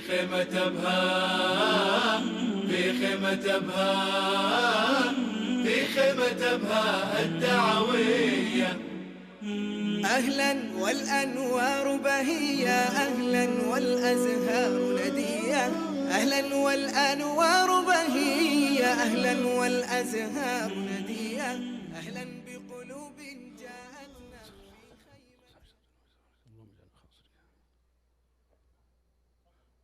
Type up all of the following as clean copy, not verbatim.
خيمة أبها، في خيمة أبها، في خيمة أبها الدعوية. أهلا والأنوار بهية، أهلا والأزهار ندية، أهلا والأنوار بهية، أهلا والأزهار ندية، أهلا بقلوب جاءتنا في خيمة.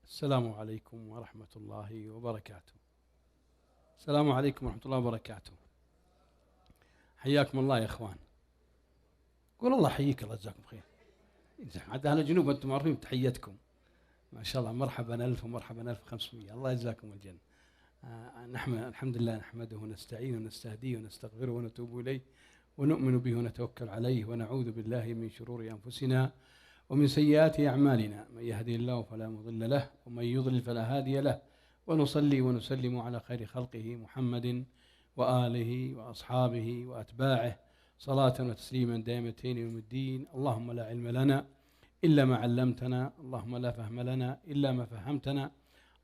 السلام عليكم ورحمة الله وبركاته. السلام عليكم ورحمة الله وبركاته. حياكم الله يا إخوان. قول الله يحييك، الله يجزاكم خير. عاد أهل الجنوب أنتم عارفين تحيتكم ما شاء الله. مرحبا 1000 ومرحبا 1500، الله يجزاكم الجنة. نحن الحمد لله نحمده ونستعينه ونستهديه ونستغفره ونتوب إليه ونؤمن به ونتوكل عليه ونعوذ بالله من شرور أنفسنا ومن سيئات أعمالنا، من يهدي الله فلا مضل له ومن يضلل فلا هادي له، ونصلي ونسلم على خير خلقه محمد وآله وأصحابه وأتباعه صلاة وتسليما دائمتين يوم الدين. اللهم لا علم لنا إلا ما علمتنا، اللهم لا فهم لنا إلا ما فهمتنا،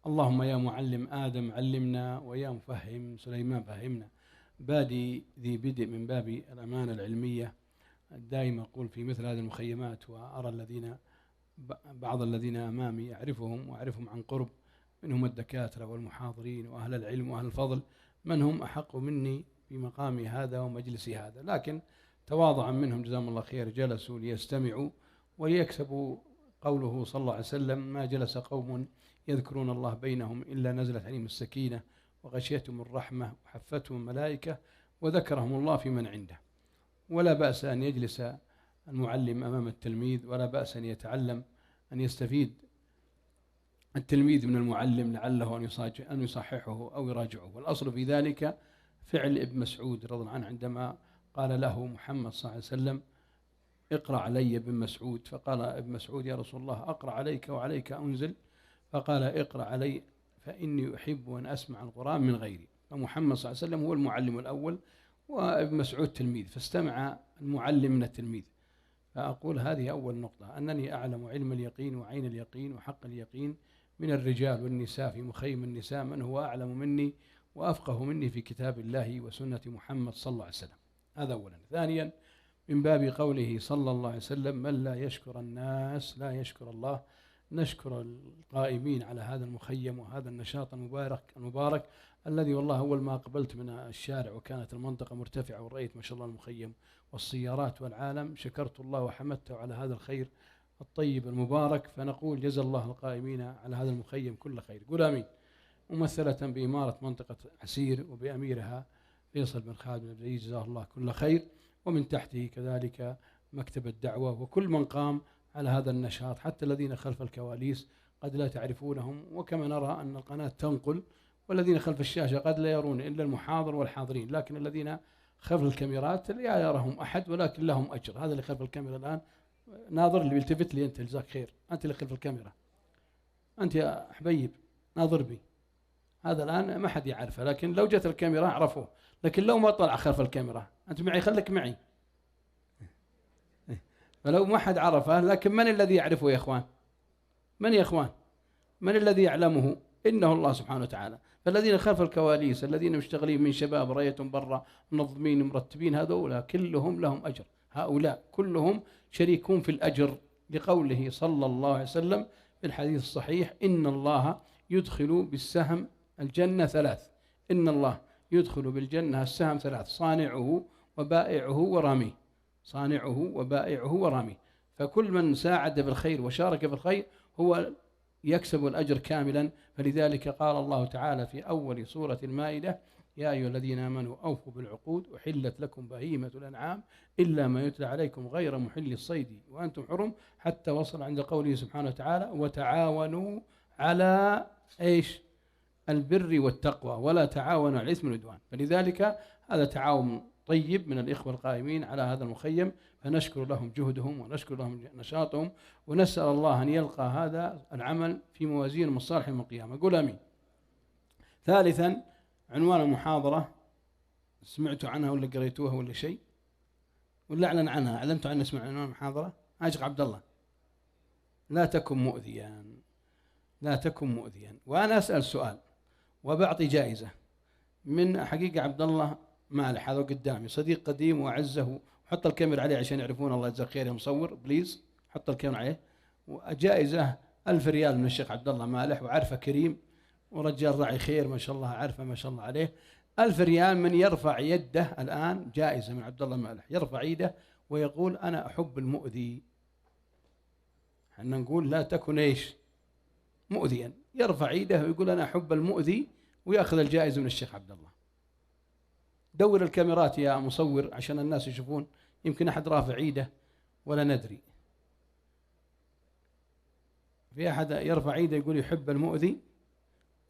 اللهم يا معلم آدم علمنا ويا مفهم سليمان فهمنا. بادي ذي بدء من باب الأمانة العلمية، دائما أقول في مثل هذه المخيمات وأرى الذين بعض الذين أمامي أعرفهم وأعرفهم عن قرب، منهم الدكاترة والمحاضرين وأهل العلم وأهل الفضل، من هم أحق مني في مقامي هذا ومجلسي هذا، لكن تواضعا منهم جزاهم الله خير جلسوا ليستمعوا وليكسبوا قوله صلى الله عليه وسلم: ما جلس قوم يذكرون الله بينهم إلا نزلت عليهم السكينة وغشيتهم الرحمة وحفتهم الملائكة وذكرهم الله في من عنده. ولا بأس أن يجلس المعلم أمام التلميذ، ولا بأس أن يتعلم، أن يستفيد التلميذ من المعلم لعله أن يصححه أو يراجعه. والأصل في ذلك فعل ابن مسعود رضي الله عنه عندما قال له محمد صلى الله عليه وسلم: اقرأ علي ابن مسعود. فقال ابن مسعود: يا رسول الله أقرأ عليك وعليك أنزل؟ فقال: اقرأ علي فإني أحب أن أسمع القرآن من غيري. فمحمد صلى الله عليه وسلم هو المعلم الأول وابن مسعود تلميذ، فاستمع المعلم من التلميذ. فأقول هذه أول نقطة، أنني أعلم علم اليقين وعين اليقين وحق اليقين من الرجال والنساء في مخيم النساء من هو أعلم مني وأفقه مني في كتاب الله وسنة محمد صلى الله عليه وسلم. هذا أولا. ثانيا، من باب قوله صلى الله عليه وسلم: من لا يشكر الناس لا يشكر الله. نشكر القائمين على هذا المخيم وهذا النشاط المبارك الذي والله أول ما قبلت من الشارع وكانت المنطقة مرتفعة ورأيت ما شاء الله المخيم والسيارات والعالم، شكرت الله وحمدته على هذا الخير الطيب المبارك. فنقول جزا الله القائمين على هذا المخيم كل خير، قول آمين. ممثلة بإمارة منطقة عسير وبأميرها فيصل بن خالد بن عبد العزيز جزاه الله كل خير، ومن تحته كذلك مكتب الدعوة وكل من قام على هذا النشاط، حتى الذين خلف الكواليس قد لا تعرفونهم، وكما نرى أن القناة تنقل والذين خلف الشاشة قد لا يرون إلا المحاضر والحاضرين، لكن الذين خلف الكاميرات لا يراهم أحد ولكن لهم أجر. هذا اللي خلف الكاميرا الآن ناظر اللي بيلتفت لي، أنت جزاك خير، أنت اللي خلف الكاميرا، أنت يا حبيب ناظر بي، هذا الآن ما حد يعرفه، لكن لو جت الكاميرا عرفوه، لكن لو ما طلع خلف الكاميرا أنت معي خليك معي، فلو ما حد عرفه، لكن من الذي يعرفه يا إخوان؟ من يا إخوان؟ من الذي يعلمه؟ إنه الله سبحانه وتعالى. فالذين خلف الكواليس، الذين مشتغلين من شباب رأيتهم برا منظمين مرتبين، هذولا كلهم لهم أجر، هؤلاء كلهم شريكون في الأجر، لقوله صلى الله عليه وسلم في الحديث الصحيح: إن الله يدخل بالسهم الجنة ثلاث، إن الله يدخل بالجنة السهم ثلاث، صانعه وبائعه وراميه، صانعه وبائعه وراميه. فكل من ساعد بالخير وشارك في الخير هو يكسب الأجر كاملا. فلذلك قال الله تعالى في أول سورة المائدة: يا أيها الذين آمنوا أوفوا بالعقود أحلت لكم بهيمة الأنعام إلا ما يتلى عليكم غير محل الصيد وأنتم حرم، حتى وصل عند قوله سبحانه وتعالى: وتعاونوا على إيش؟ البر والتقوى ولا تعاونوا على الإثم والعدوان. فلذلك هذا تعاون طيب من الإخوة القائمين على هذا المخيم، فنشكر لهم جهدهم ونشكر لهم نشاطهم، ونسأل الله أن يلقى هذا العمل في موازين المصالح يوم القيامة، قول آمين. ثالثا، عنوان المحاضرة سمعتوا عنها ولا قريتوها ولا شيء؟ ولا أعلن عنها؟ أعلنتوا عنها؟ اسمع عنوان المحاضرة؟ عاشق عبد الله: لا تكن مؤذيا. لا تكن مؤذيا. وأنا أسأل سؤال وبعطي جائزة من حقيقة عبد الله مالح، هذا قدامي صديق قديم وأعزه، حط الكاميرا عليه عشان يعرفون، الله يجزاه خير يا مصور، please حط الكاميرا عليه. وجائزة 1000 ريال من الشيخ عبد الله مالح، وعارفه كريم ورجال راعي خير ما شاء الله، عارفه ما شاء الله عليه. 1000 ريال من يرفع يده الآن، جائزة من عبد الله مالح، يرفع يده ويقول أنا أحب المؤذي. احنا نقول لا تكن إيش؟ مؤذيا. يرفع يده ويقول أنا أحب المؤذي، ويأخذ الجائزة من الشيخ عبد الله. دور الكاميرات يا مصور عشان الناس يشوفون، يمكن أحد رافع يده ولا ندري. في أحد يرفع يده يقول يحب المؤذي؟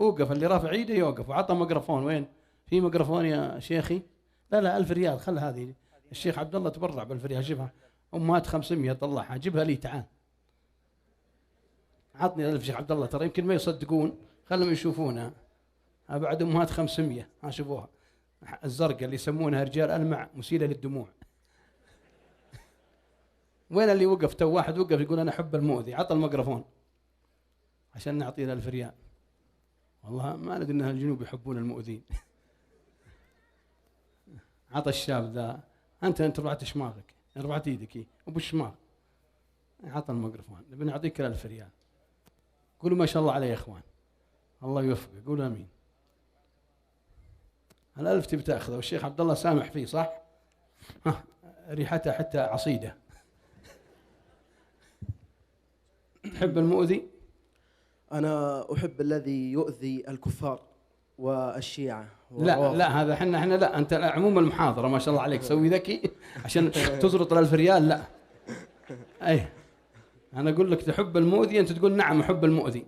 أوقف، اللي رافع يده يوقف، وعطى ميكروفون. وين؟ في ميكروفون يا شيخي؟ لا لا، 1000 ريال، خل هذه. الشيخ عبد الله تبرع ب1000 ريال، شوفها أمهات 500 طلعها، جيبها لي، تعال عطني 1000 شيخ عبد الله، ترى يمكن ما يصدقون، خلهم يشوفونها. بعد أمهات 500، ها شوفوها، الزرقاء اللي يسمونها رجال ألمع، مسيلة للدموع. وين اللي وقف؟ تو واحد وقف يقول أنا أحب المؤذي، عطى الميكروفون عشان نعطيه 1000 ريال. والله ما ندري أن الجنوب يحبون المؤذين. عطى الشاب ذا، أنت رفعت شماغك، رفعت إيدك أبو الشماغ، عطى الميكروفون، نبي نعطيك 1000 ريال. قولوا ما شاء الله عليه يا إخوان، الله يوفقه، قولوا آمين. ال1000 تبي تاخذه، والشيخ عبد الله سامح فيه صح؟ ها ريحتها حتى عصيده. تحب المؤذي؟ أنا أحب الذي يؤذي الكفار والشيعة. لا لا، هذا احنا لا، أنت عموم المحاضرة ما شاء الله عليك، سوي ذكي عشان تزرط 1000 ريال. لا أي، أنا أقول لك تحب المؤذي، أنت تقول نعم أحب المؤذي،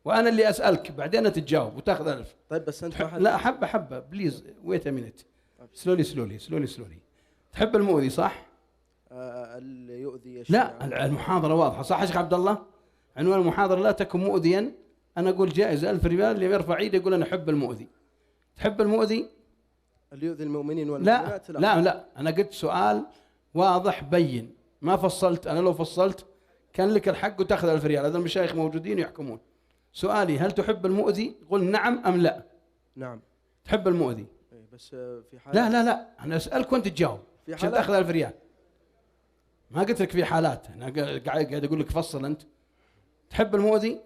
وأنا اللي أسألك بعدين أنت تجاوب وتاخذ 1000. طيب بس أنت لا، حبة حبة please، wait a minute، slowly slowly slowly slowly. تحب المؤذي صح؟ اللي يؤذي الشيعة. لا، المحاضرة واضحة صح يا شيخ عبد الله؟ عنوان المحاضرة لا تكن مؤذيا. أنا أقول جائزة 1000 ريال اللي يرفع ايده يقول أنا أحب المؤذي. تحب المؤذي؟ اللي يؤذي المؤمنين والمؤمنات؟ لا لا لا، أنا قلت سؤال واضح بين، ما فصلت. أنا لو فصلت كان لك الحق وتأخذ 1000 ريال، هذا المشايخ موجودين يحكمون. سؤالي هل تحب المؤذي؟ قل نعم أم لا. نعم. تحب المؤذي؟ بس في حالات. لا لا لا، أنا أسألك وأنت تجاوب عشان تأخذ 1000 ريال. ما قلت لك في حالات، أنا قاعد أقول لك فصل أنت. تحب المؤذي؟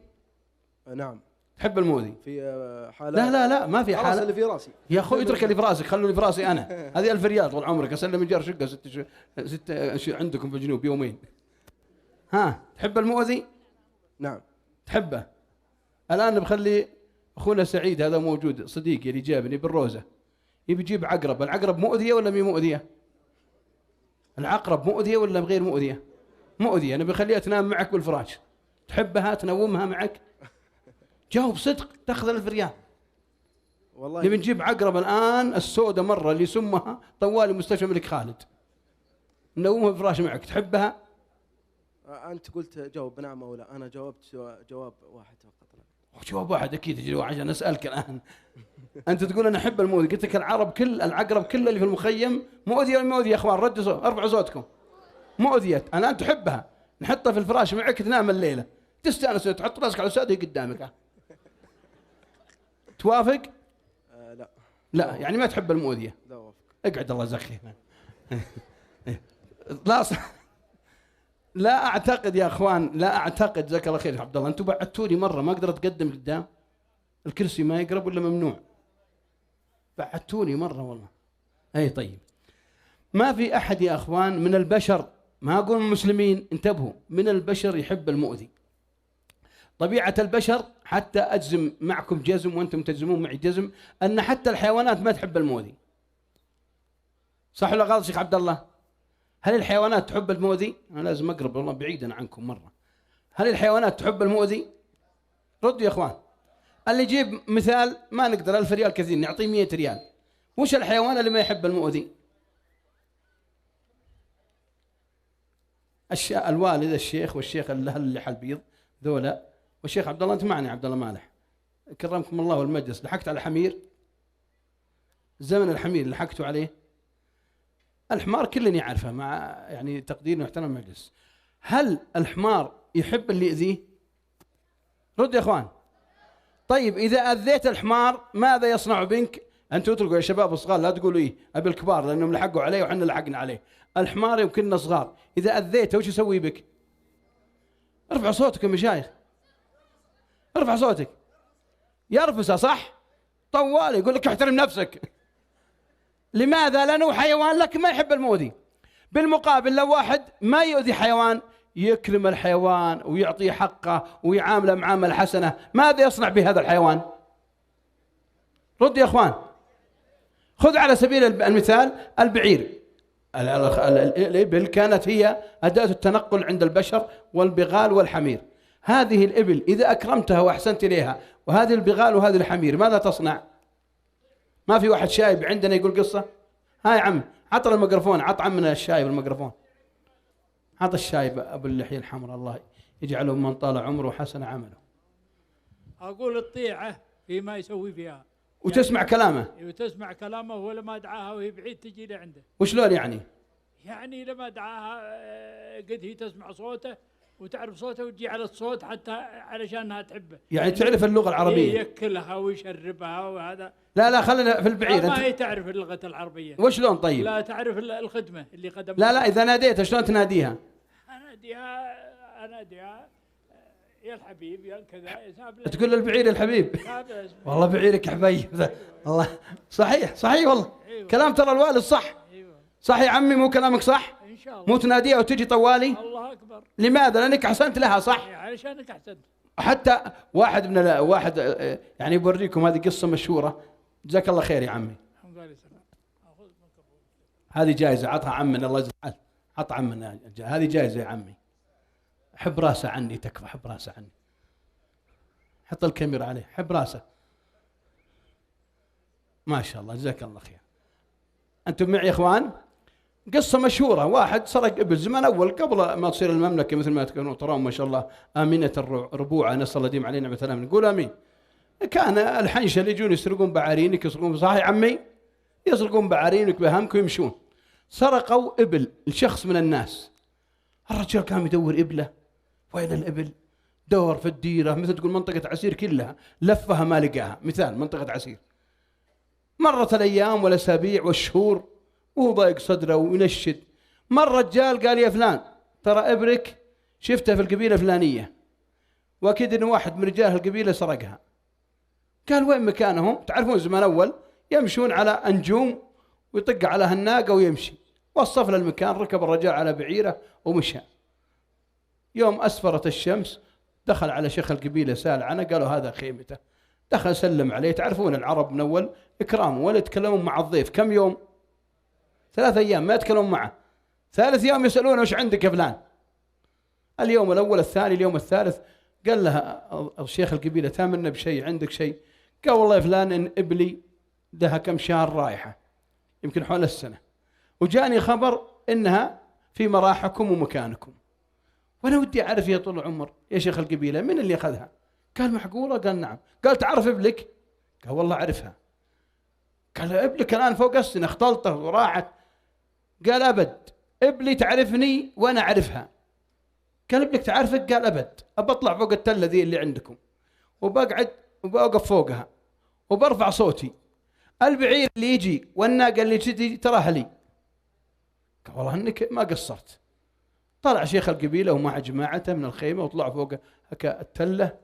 نعم. تحب المؤذي؟ في حالات. لا لا لا، ما في حالات. اللي في راسي يا اخوي، اترك اللي في راسك، خلوا اللي في راسي انا. هذه 1000 ريال طول عمرك، اسلم ايجار شقه 6 عندكم في الجنوب يومين. ها، تحب المؤذي؟ نعم. تحبه. الان بخلي اخونا سعيد هذا موجود، صديقي اللي جابني بالروزه، يبي يجيب عقرب. العقرب مؤذية ولا مي مؤذية؟ العقرب مؤذية ولا غير مؤذية؟ مؤذية. انا بخليها تنام معك بالفراش. تحبها تنومها معك؟ جاوب صدق تاخذ 1000 ريال. والله نبي نجيب عقرب الان السوداء مرة اللي سمها طوالي مستشفى الملك خالد، نومها بفراش معك، تحبها؟ انت قلت جاوب نعم او لا، انا جاوبت جواب واحد فقط. جواب واحد اكيد عشان اسالك الان. انت تقول انا احب المؤذي، قلت لك العرب كل العقرب كله اللي في المخيم مؤذية ولا مؤذية يا اخوان؟ ردوا ارفعوا صوتكم. مؤذية، الان تحبها، نحطها في الفراش معك تنام الليلة، تستانس، تحط راسك على الوساده قدامك. توافق؟ لا. لا، يعني ما تحب المؤذية. لا أوافق. اقعد الله يجزاك خير. لا لا اعتقد يا اخوان، لا اعتقد. جزاك الله خير يا عبد الله، انتم بعدتوني مرة، ما اقدر اتقدم قدام، الكرسي ما يقرب ولا ممنوع. بعدتوني مرة والله. اي طيب، ما في احد يا اخوان من البشر، ما اقول المسلمين، انتبهوا، من البشر يحب المؤذي. طبيعة البشر، حتى أجزم معكم جزم وأنتم تجزمون معي جزم، أن حتى الحيوانات ما تحب المؤذي. صح ولا غلط شيخ عبد الله؟ هل الحيوانات تحب المؤذي؟ أنا لازم أقرب والله بعيدا عنكم مرة. هل الحيوانات تحب المؤذي؟ ردوا يا إخوان. اللي يجيب مثال ما نقدر، 1000 ريال كثير، نعطيه 100 ريال. وش الحيوان اللي ما يحب المؤذي؟ الوالد الشيخ والشيخ اللي حلبيض ذولا، والشيخ عبد الله، انت معنا يا عبد الله مالح، كرمكم الله والمجلس، لحقت على الحمير؟ زمن الحمير لحقتوا عليه؟ الحمار كلني يعرفه، مع يعني تقدير واحترام المجلس. هل الحمار يحب اللي يؤذيه؟ رد يا اخوان. طيب اذا اذيت الحمار ماذا يصنع بك؟ انتم اتركوا يا شباب الصغار، لا تقولوا ايه ابي الكبار لانهم لحقوا عليه وحنا لحقنا عليه. الحمار يمكننا صغار، اذا اذيته وش يسوي بك؟ ارفع صوتك يا مشايخ، ارفع صوتك. يرفسه صح؟ طوال يقول لك احترم نفسك. لماذا؟ لأنه حيوان لكن ما يحب المؤذي. بالمقابل لو واحد ما يؤذي حيوان، يكرم الحيوان ويعطيه حقه ويعامله معاملة حسنة، ماذا يصنع بهذا الحيوان؟ رد يا اخوان. خذ على سبيل المثال البعير. الإبل كانت هي أداة التنقل عند البشر، والبغال والحمير. هذه الإبل إذا أكرمتها وأحسنت إليها، وهذه البغال وهذه الحمير ماذا تصنع؟ ما في واحد شايب عندنا يقول قصة؟ هاي عم، عطر الميكروفون، عط عمنا الشايب الميكروفون. عط الشايب أبو اللحية الحمراء، الله يجعله من طال عمره وحسن عمله. أقول الطيعة فيما يسوي فيها، وتسمع يعني كلامه، وتسمع كلامه، ولما دعاها وهي بعيد تجي لعنده. وشلون يعني؟ يعني لما دعاها قد هي تسمع صوته وتعرف صوته وتجي على الصوت حتى علشانها تحبه. يعني تعرف اللغة العربية. يأكلها ويشربها وهذا. لا لا خلينا في البعير. ما هي تعرف اللغة العربية. وشلون طيب؟ لا تعرف الخدمة اللي قدمها. لا لا إذا ناديتها شلون تناديها؟ أناديها يا الحبيب يا كذا. تقول للبعير الحبيب. والله بعيرك حبيب. الله صحيح صحيح والله. أيوة. كلام ترى الوالد صح. أيوة. صح يا عمي، مو كلامك صح؟ إن شاء الله. مو تناديها وتجي طوالي؟ الله أكبر. لماذا؟ لأنك أحسنت لها صح؟ علشانك أحسنت. حتى واحد من واحد يعني بوريكم هذه قصة مشهورة. جزاك الله خير يا عمي. هذه جائزة عطها عمنا، الله يجزاك، عط عمنا هذه جائزة يا عمي. حب راسه عني تكفى، حب راسه عني. حط الكاميرا عليه، حب راسه. ما شاء الله جزاك الله خير. أنتم معي يا إخوان؟ قصة مشهورة، واحد سرق إبل زمان أول قبل ما تصير المملكة مثل ما ترون ما شاء الله آمنة الربوعة، نسأل الله يديم علينا نعمة الأمن، نقول آمين. كان الحنشة اللي يجون يسرقون بعارينك، يسرقون صح يا عمي؟ يسرقون بعارينك بهمك ويمشون. سرقوا إبل لشخص من الناس. الرجال كان يدور إبله، وين الإبل؟ دور في الديرة مثل تقول منطقة عسير كلها لفها ما لقاها، مثال منطقة عسير. مرت الأيام والأسابيع والشهور وهو ضايق صدره وينشد. مر رجال قال يا فلان ترى إبرك شفتها في القبيلة الفلانية، وأكيد إن واحد من رجال القبيلة سرقها. قال وين مكانهم؟ تعرفون زمان أول يمشون على أنجوم ويطق على هالناقة ويمشي. وصف له المكان، ركب الرجال على بعيره ومشى. يوم أسفرت الشمس دخل على شيخ القبيلة سأل عنه، قالوا هذا خيمته. دخل سلم عليه، تعرفون العرب من أول إكرام ولا يتكلمون مع الضيف. كم يوم؟ 3 أيام ما يتكلمون معه. ثالث يوم يسألونه وش عندك يا فلان؟ اليوم الأول، الثاني، اليوم الثالث. قال لها الشيخ القبيلة تامنا بشيء، عندك شيء؟ قال والله يا فلان إن إبلي لها كم شهر رايحة، يمكن حول السنة، وجاني خبر إنها في مراحكم ومكانكم، وأنا ودي أعرف يا طول العمر يا شيخ القبيلة من اللي أخذها؟ قال معقولة؟ قال نعم. قال تعرف إبلك؟ قال والله أعرفها. قال إبلك الآن فوق السنة اختلطت وراحت. قال أبد، إبلي تعرفني وأنا أعرفها. قال إبلك تعرفك؟ قال أبد، أبطلع فوق التلة ذي اللي عندكم وبقعد وبوقف فوقها وبرفع صوتي، البعير اللي يجي والناقة اللي تجي تراها لي. قال والله انك ما قصرت. طلع شيخ القبيلة ومع جماعته من الخيمة وطلع فوق التلة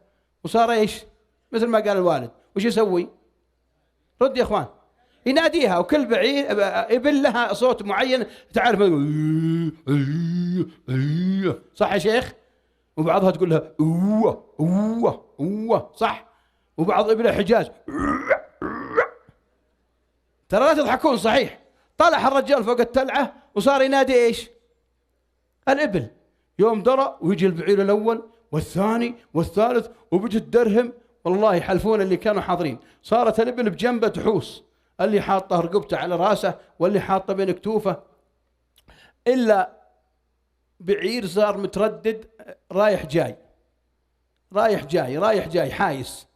وصار ايش؟ مثل ما قال الوالد، وش يسوي؟ رد يا اخوان، يناديها، وكل بعير ابل لها صوت معين تعرف، صح يا شيخ؟ وبعضها تقول لها اوه اوه اوه، صح؟ وبعض ابل الحجاز ترى لا تضحكون صحيح. طلع الرجال فوق التلعه وصار ينادي ايش؟ الابل. يوم درى ويجي البعير الاول والثاني والثالث وبيجي الدرهم، والله يحلفون اللي كانوا حاضرين، صارت الابل بجنبه تحوس، اللي حاطه رقبته على راسه واللي حاطه بين كتوفه، الا بعير صار متردد رايح جاي رايح جاي رايح جاي حايس.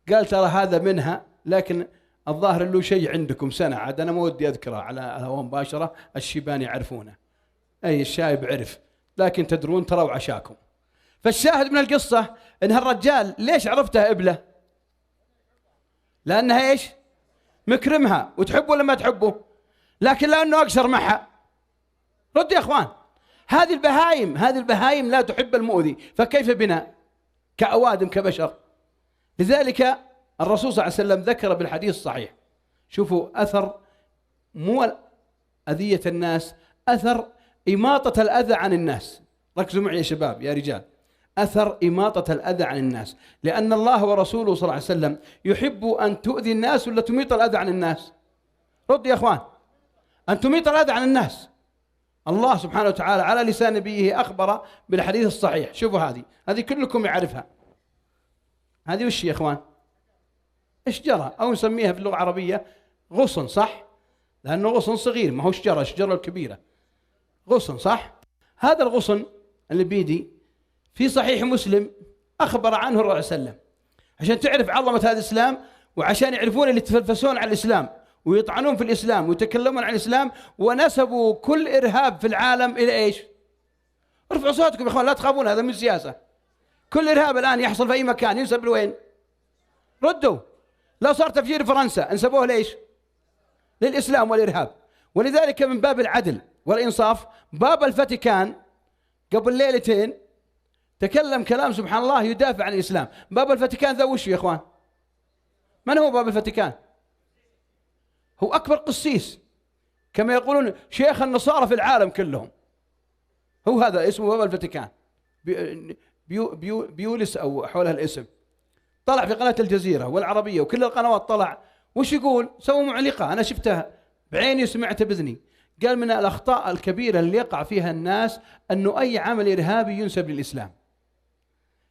قال ترى هذا منها، لكن الظاهر له شيء عندكم سنة، عاد أنا ما ودي أذكره على الهواء مباشرة، الشيبان يعرفونه، أي الشايب عرف، لكن تدرون تروا عشاكم. فالشاهد من القصة إن هالرجال ليش عرفتها إبلة؟ لأنها إيش؟ مكرمها وتحبه ولا ما تحبه؟ لكن لأنه أقصر معها. رد يا إخوان، هذه البهايم، هذه البهايم لا تحب المؤذي، فكيف بنا كأوادم كبشر؟ لذلك الرسول صلى الله عليه وسلم ذكر بالحديث الصحيح، شوفوا أثر مو أذية الناس، أثر إماطة الأذى عن الناس. ركزوا معي يا شباب يا رجال، أثر إماطة الأذى عن الناس، لأن الله ورسوله صلى الله عليه وسلم يحب أن تؤذي الناس ولا تميط الأذى عن الناس؟ رد يا أخوان، أن تميط الأذى عن الناس. الله سبحانه وتعالى على لسان نبيه أخبر بالحديث الصحيح. شوفوا هذه كلكم يعرفها. هذه وش يا إخوان؟ شجرة، أو نسميها في اللغة العربية غصن، صح؟ لأنه غصن صغير، ما هو شجرة، الشجرة الكبيرة غصن، صح؟ هذا الغصن اللي بيدي في صحيح مسلم أخبر عنه الرسول صلى الله عليه وسلم، عشان تعرف عظمة هذا الإسلام، وعشان يعرفون اللي يتفلسفون على الإسلام ويطعنون في الإسلام ويتكلمون عن الإسلام ونسبوا كل إرهاب في العالم إلى إيش؟ ارفعوا صوتكم يا إخوان، لا تخافون، هذا من سياسة. كل إرهاب الآن يحصل في أي مكان ينسب لوين؟ ردوا. لو صار تفجير فرنسا انسبوه ليش؟ للإسلام والإرهاب. ولذلك من باب العدل والإنصاف باب الفاتيكان قبل ليلتين تكلم كلام سبحان الله يدافع عن الإسلام. باب الفاتيكان ذا وش يا إخوان؟ من هو باب الفاتيكان؟ هو أكبر قسيس، كما يقولون شيخ النصارى في العالم كلهم، هو هذا اسمه باب الفاتيكان، بيو بيو بيولس أو حول هالاسم. طلع في قناة الجزيرة والعربية وكل القنوات طلع، وش يقول؟ سووا معلقة، أنا شفتها بعيني وسمعتها بإذني. قال من الأخطاء الكبيرة اللي يقع فيها الناس أنه أي عمل إرهابي ينسب للإسلام.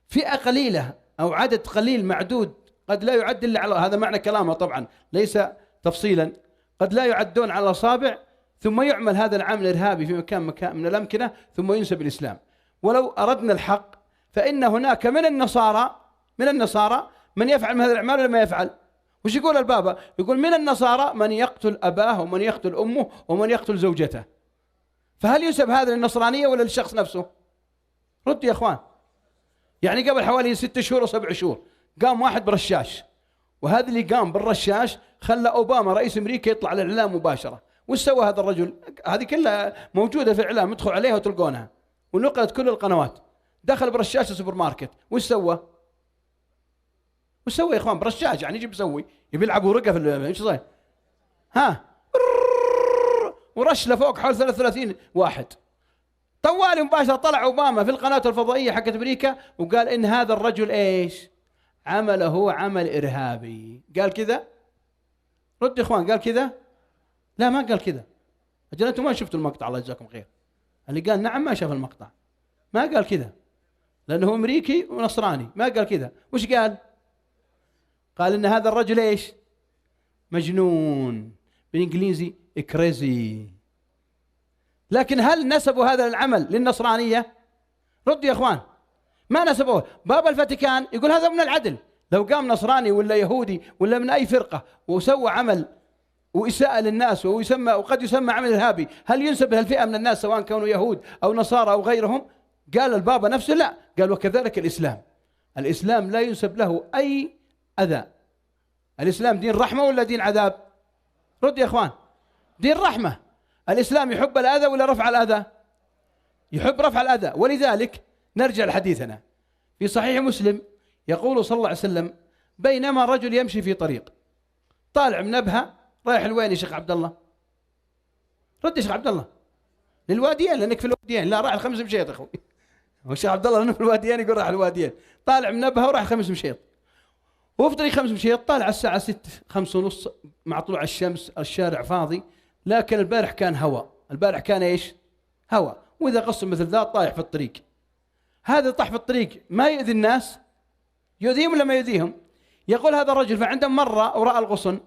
فئة قليلة أو عدد قليل معدود قد لا يعد إلا على، هذا معنى كلامه طبعا ليس تفصيلا، قد لا يعدون على الأصابع، ثم يعمل هذا العمل الإرهابي في مكان من الأمكنة ثم ينسب الإسلام. ولو أردنا الحق فإن هناك من النصارى من يفعل من هذا الأعمال ولا ما يفعل؟ وش يقول البابا؟ يقول من النصارى من يقتل أباه ومن يقتل أمه ومن يقتل زوجته. فهل ينسب هذا للنصرانية ولا للشخص نفسه؟ ردوا يا إخوان. يعني قبل حوالي 6 شهور أو 7 شهور قام واحد برشاش، وهذا اللي قام بالرشاش خلى أوباما رئيس أمريكا يطلع على الإعلام مباشرة. وش سوى هذا الرجل؟ هذه كلها موجودة في الإعلام، ادخل عليها وتلقونها، ونقلت كل القنوات. دخل برشاش السوبر ماركت، وش سوى؟ وش سوى يا إخوان؟ برشاش يعني ايش بيسوي؟ يبي يلعب ورقة في ايش صاير؟ ها، ورش لفوق حول 33 واحد. طوالي مباشرة طلع أوباما في القناة الفضائية حقت أمريكا وقال إن هذا الرجل إيش؟ عمله عمل إرهابي. قال كذا؟ رد يا إخوان، قال كذا؟ لا ما قال كذا. أجل أنتم ما شفتوا المقطع، الله يجزاكم خير. اللي قال نعم ما شاف المقطع، ما قال كذا، لأنه أمريكي ونصراني، ما قال كذا. وش قال؟ قال إن هذا الرجل إيش؟ مجنون، بالإنجليزي كريزي. لكن هل نسبوا هذا العمل للنصرانية؟ ردوا يا إخوان، ما نسبوه. بابا الفاتيكان يقول هذا من العدل، لو قام نصراني ولا يهودي ولا من أي فرقة وسوى عمل وإساءة للناس ويسمى وقد يسمى عمل إرهابي، هل ينسب لهالفئة من الناس سواء كانوا يهود أو نصارى أو غيرهم؟ قال البابا نفسه لا. قال وكذلك الإسلام، الإسلام لا ينسب له أي أذى. الإسلام دين رحمة ولا دين عذاب؟ رد يا إخوان، دين رحمة. الإسلام يحب الأذى ولا رفع الأذى؟ يحب رفع الأذى. ولذلك نرجع لحديثنا في صحيح مسلم، يقول صلى الله عليه وسلم: بينما رجل يمشي في طريق، طالع من نبهة رايح لوين يا شيخ عبد الله؟ رد يا شيخ عبد الله. للواديين، لأنك في الواديين. لا، راح الخمس مشيط أخوي. والشيخ عبد الله لأنه في الواديين يقول راح الواديين. طالع من نبهة وراح خمس مشيط، وفي طريق خمس مشيط طالع الساعة 6 5:30 مع طلوع الشمس، الشارع فاضي، لكن البارح كان هواء. البارح كان ايش؟ هواء. وإذا قص مثل ذا طايح في الطريق. هذا طاح في الطريق ما يؤذي الناس؟ يؤذيهم ولا ما يؤذيهم؟ يقول هذا الرجل فعندما مر ورأى الغصن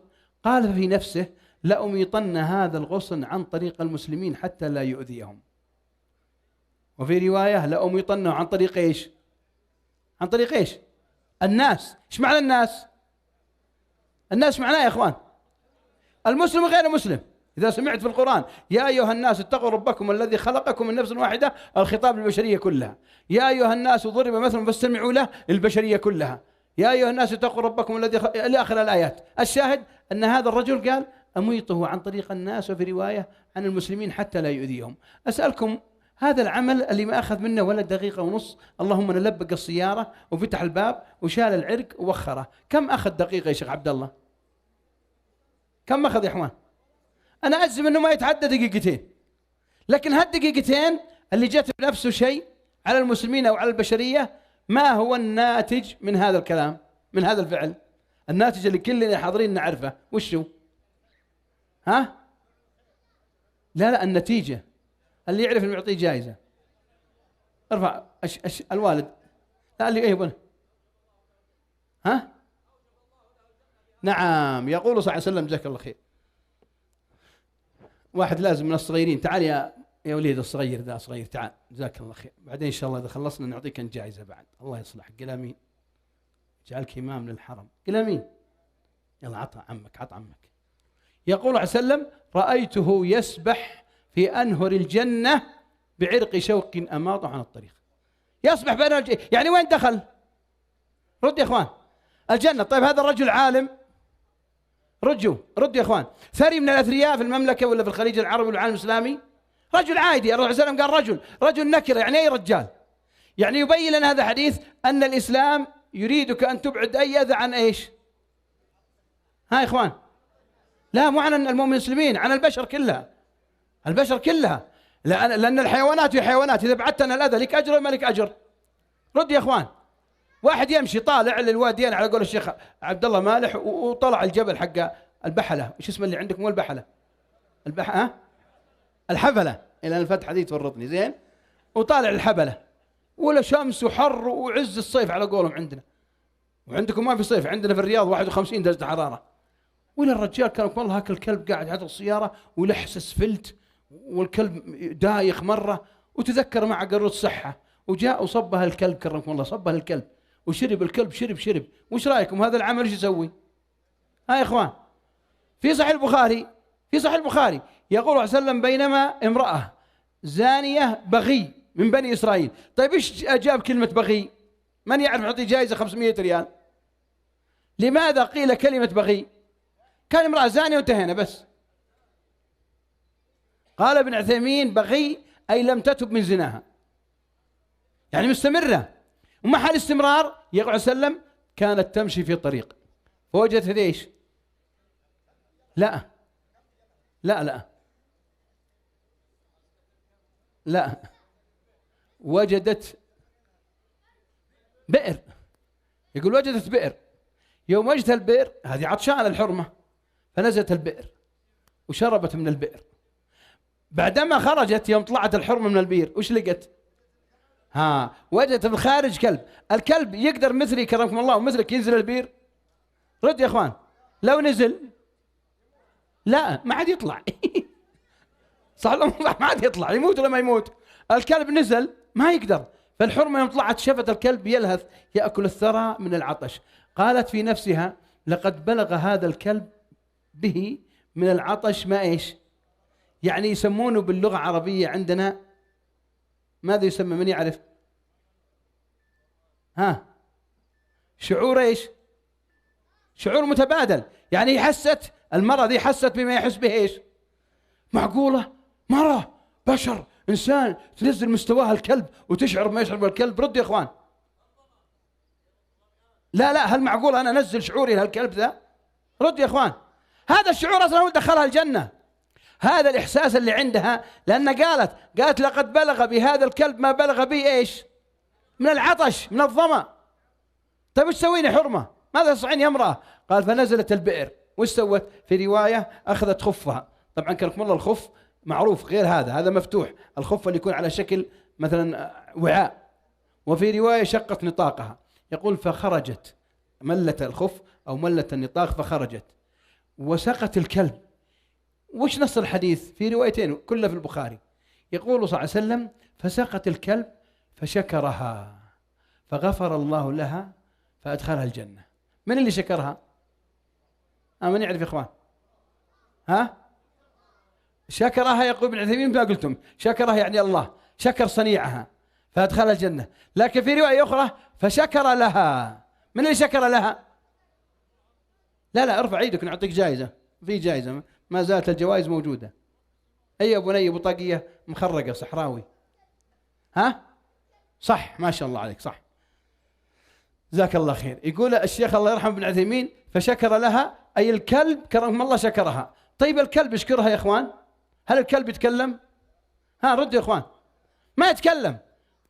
قال في نفسه: لأميطن هذا الغصن عن طريق المسلمين حتى لا يؤذيهم. وفي رواية: لأميطنه عن طريق ايش؟ عن طريق ايش؟ الناس. ايش معنى الناس؟ الناس معناه يا اخوان المسلم وغير المسلم. إذا سمعت في القرآن يا أيها الناس اتقوا ربكم الذي خلقكم من نفس واحدة، الخطاب للبشرية كلها. يا أيها الناس ضرب مثل فاستمعوا له، البشرية كلها. يا أيها الناس اتقوا ربكم الذي إلى آخر الآيات. الشاهد أن هذا الرجل قال أميطه عن طريق الناس، وفي رواية عن المسلمين حتى لا يؤذيهم. أسألكم هذا العمل اللي ما أخذ منه ولا دقيقة ونص، اللهم نلبق السيارة وفتح الباب وشال العرق ووخره، كم أخذ دقيقة يا شيخ عبد الله؟ كم أخذ يا إخوان؟ أنا أجزم أنه ما يتعدى دقيقتين، لكن هالدقيقتين اللي جت بنفسه شيء على المسلمين أو على البشرية، ما هو الناتج من هذا الكلام، من هذا الفعل؟ الناتج اللي كلنا حاضرين نعرفه وشو؟ ها؟ لا لا، النتيجة اللي يعرف انه يعطيه جائزة. ارفع الوالد. لا اللي ايه ها؟ نعم، يقول صلى الله عليه وسلم جزاك الله خير. واحد لازم من الصغيرين، تعال يا وليد الصغير ذا صغير، تعال جزاك الله خير. بعدين ان شاء الله اذا خلصنا نعطيك انت جائزة بعد، الله يصلحك. قل امين. جعلك امام للحرم. قل امين. يلا عطى عمك، عطى عمك. يقول عليه وسلم رأيته يسبح في أنهر الجنة بعرق شوق أماطه عن الطريق. يسبح بأنهر الجنة، يعني وين دخل؟ رد يا إخوان، الجنة. طيب هذا الرجل عالم، رجوا رد يا إخوان، ثري من الأثرياء في المملكة ولا في الخليج العربي والعالم الإسلامي؟ رجل عادي. الرسول صلى الله عليه وسلم قال رجل، رجل نكرة، يعني أي رجال. يعني يبين لنا هذا الحديث أن الإسلام يريدك أن تبعد أي أذى عن إيش؟ ها يا إخوان، لا مو عن المسلمين، عن البشر كلها، البشر كلها، لأن الحيوانات هي حيوانات، إذا بعدت عن الأذى لك أجر وما لك أجر؟ رد يا إخوان. واحد يمشي طالع للواديين على قول الشيخ عبد الله مالح، وطلع الجبل حق البحلة، ايش اسمه اللي عندكم؟ مو البحلة، ها؟ الحفلة، إلى الفتحة دي تورطني زين. وطالع الحبلة ولا شمس وحر وعز الصيف على قولهم عندنا، وعندكم ما في صيف، عندنا في الرياض 51 درجة حرارة. ولا الرجال كان والله هاك الكلب قاعد على السيارة ولحس اسفلت، والكلب دايخ مرة، وتذكر مع قرود صحة، وجاء وصبها الكلب، كرمكم الله، صبها الكلب وشرب الكلب، شرب شرب. وش رايكم هذا العمل ايش يسوي؟ ها يا اخوان، في صحيح البخاري، في صحيح البخاري يقول عليه وسلم بينما امرأة زانية بغي من بني إسرائيل. طيب ايش جاب كلمة بغي؟ من يعرف يعطي جائزة 500 ريال. لماذا قيل كلمة بغي؟ كان امرأة زانية وانتهينا بس. قال ابن عثيمين بغي أي لم تتب من زناها، يعني مستمرة. ومع الاستمرار يقول عليه وسلم كانت تمشي في طريق فوجدت ايش؟ لا لا لا لا، وجدت بئر. يقول وجدت بئر، يوم وجدت البئر هذه عطشانة الحرمة، فنزلت البئر وشربت من البئر. بعدما خرجت يوم طلعت الحرمة من البئر وش لقت؟ ها، وجدت في الخارج كلب. الكلب يقدر مثلي كرمكم الله ومثلك ينزل البئر؟ رد يا اخوان، لو نزل لا ما عاد يطلع. صح ولا ما عاد يطلع، يموت ولا ما يموت؟ الكلب نزل ما يقدر. فالحرمة يوم طلعت شافت الكلب يلهث يأكل الثرى من العطش، قالت في نفسها لقد بلغ هذا الكلب به من العطش ما ايش؟ يعني يسمونه باللغة العربية عندنا ماذا يسمى؟ من يعرف؟ ها، شعور ايش؟ شعور متبادل. يعني حست المرأة دي، حست بما يحس به ايش؟ معقولة مرأة بشر إنسان تنزل مستواها الكلب وتشعر بما يشعر بالكلب؟ رد يا إخوان. لا لا، هل معقولة أنا أنزل شعوري لهالكلب ذا؟ رد يا إخوان. هذا الشعور أصلا هو دخلها الجنة، هذا الإحساس اللي عندها، لأن قالت لقد بلغ بهذا الكلب ما بلغ به إيش؟ من العطش، من الظمأ. طيب وش تسوين يا حرمة؟ ماذا تصنعين يا امرأة؟ قال فنزلت البئر، وش سوت؟ في رواية أخذت خفها. طبعا كرمكم الله الخف معروف غير هذا، هذا مفتوح، الخف اللي يكون على شكل مثلا وعاء. وفي رواية شقت نطاقها، يقول فخرجت، ملت الخف أو ملت النطاق فخرجت وسقت الكلب. وش نص الحديث؟ في روايتين كلها في البخاري. يقول صلى الله عليه وسلم فسقت الكلب فشكرها فغفر الله لها فأدخلها الجنة. من اللي شكرها؟ من يعرف يا إخوان؟ ها؟ شكرها يقول ابن عثيمين ما قلتم، شكرها يعني الله شكر صنيعها فأدخلها الجنة. لكن في رواية أخرى فشكر لها. من اللي شكر لها؟ لا لا، ارفع ايدك نعطيك جائزة، في جائزة ما زالت الجوائز موجودة. أي يا بني بطاقية مخرقة صحراوي. ها؟ صح، ما شاء الله عليك، صح، جزاك الله خير. يقول الشيخ الله يرحمه ابن عثيمين فشكر لها أي الكلب كرمهم الله شكرها. طيب الكلب يشكرها يا إخوان؟ هل الكلب يتكلم؟ ها ردوا يا إخوان. ما يتكلم،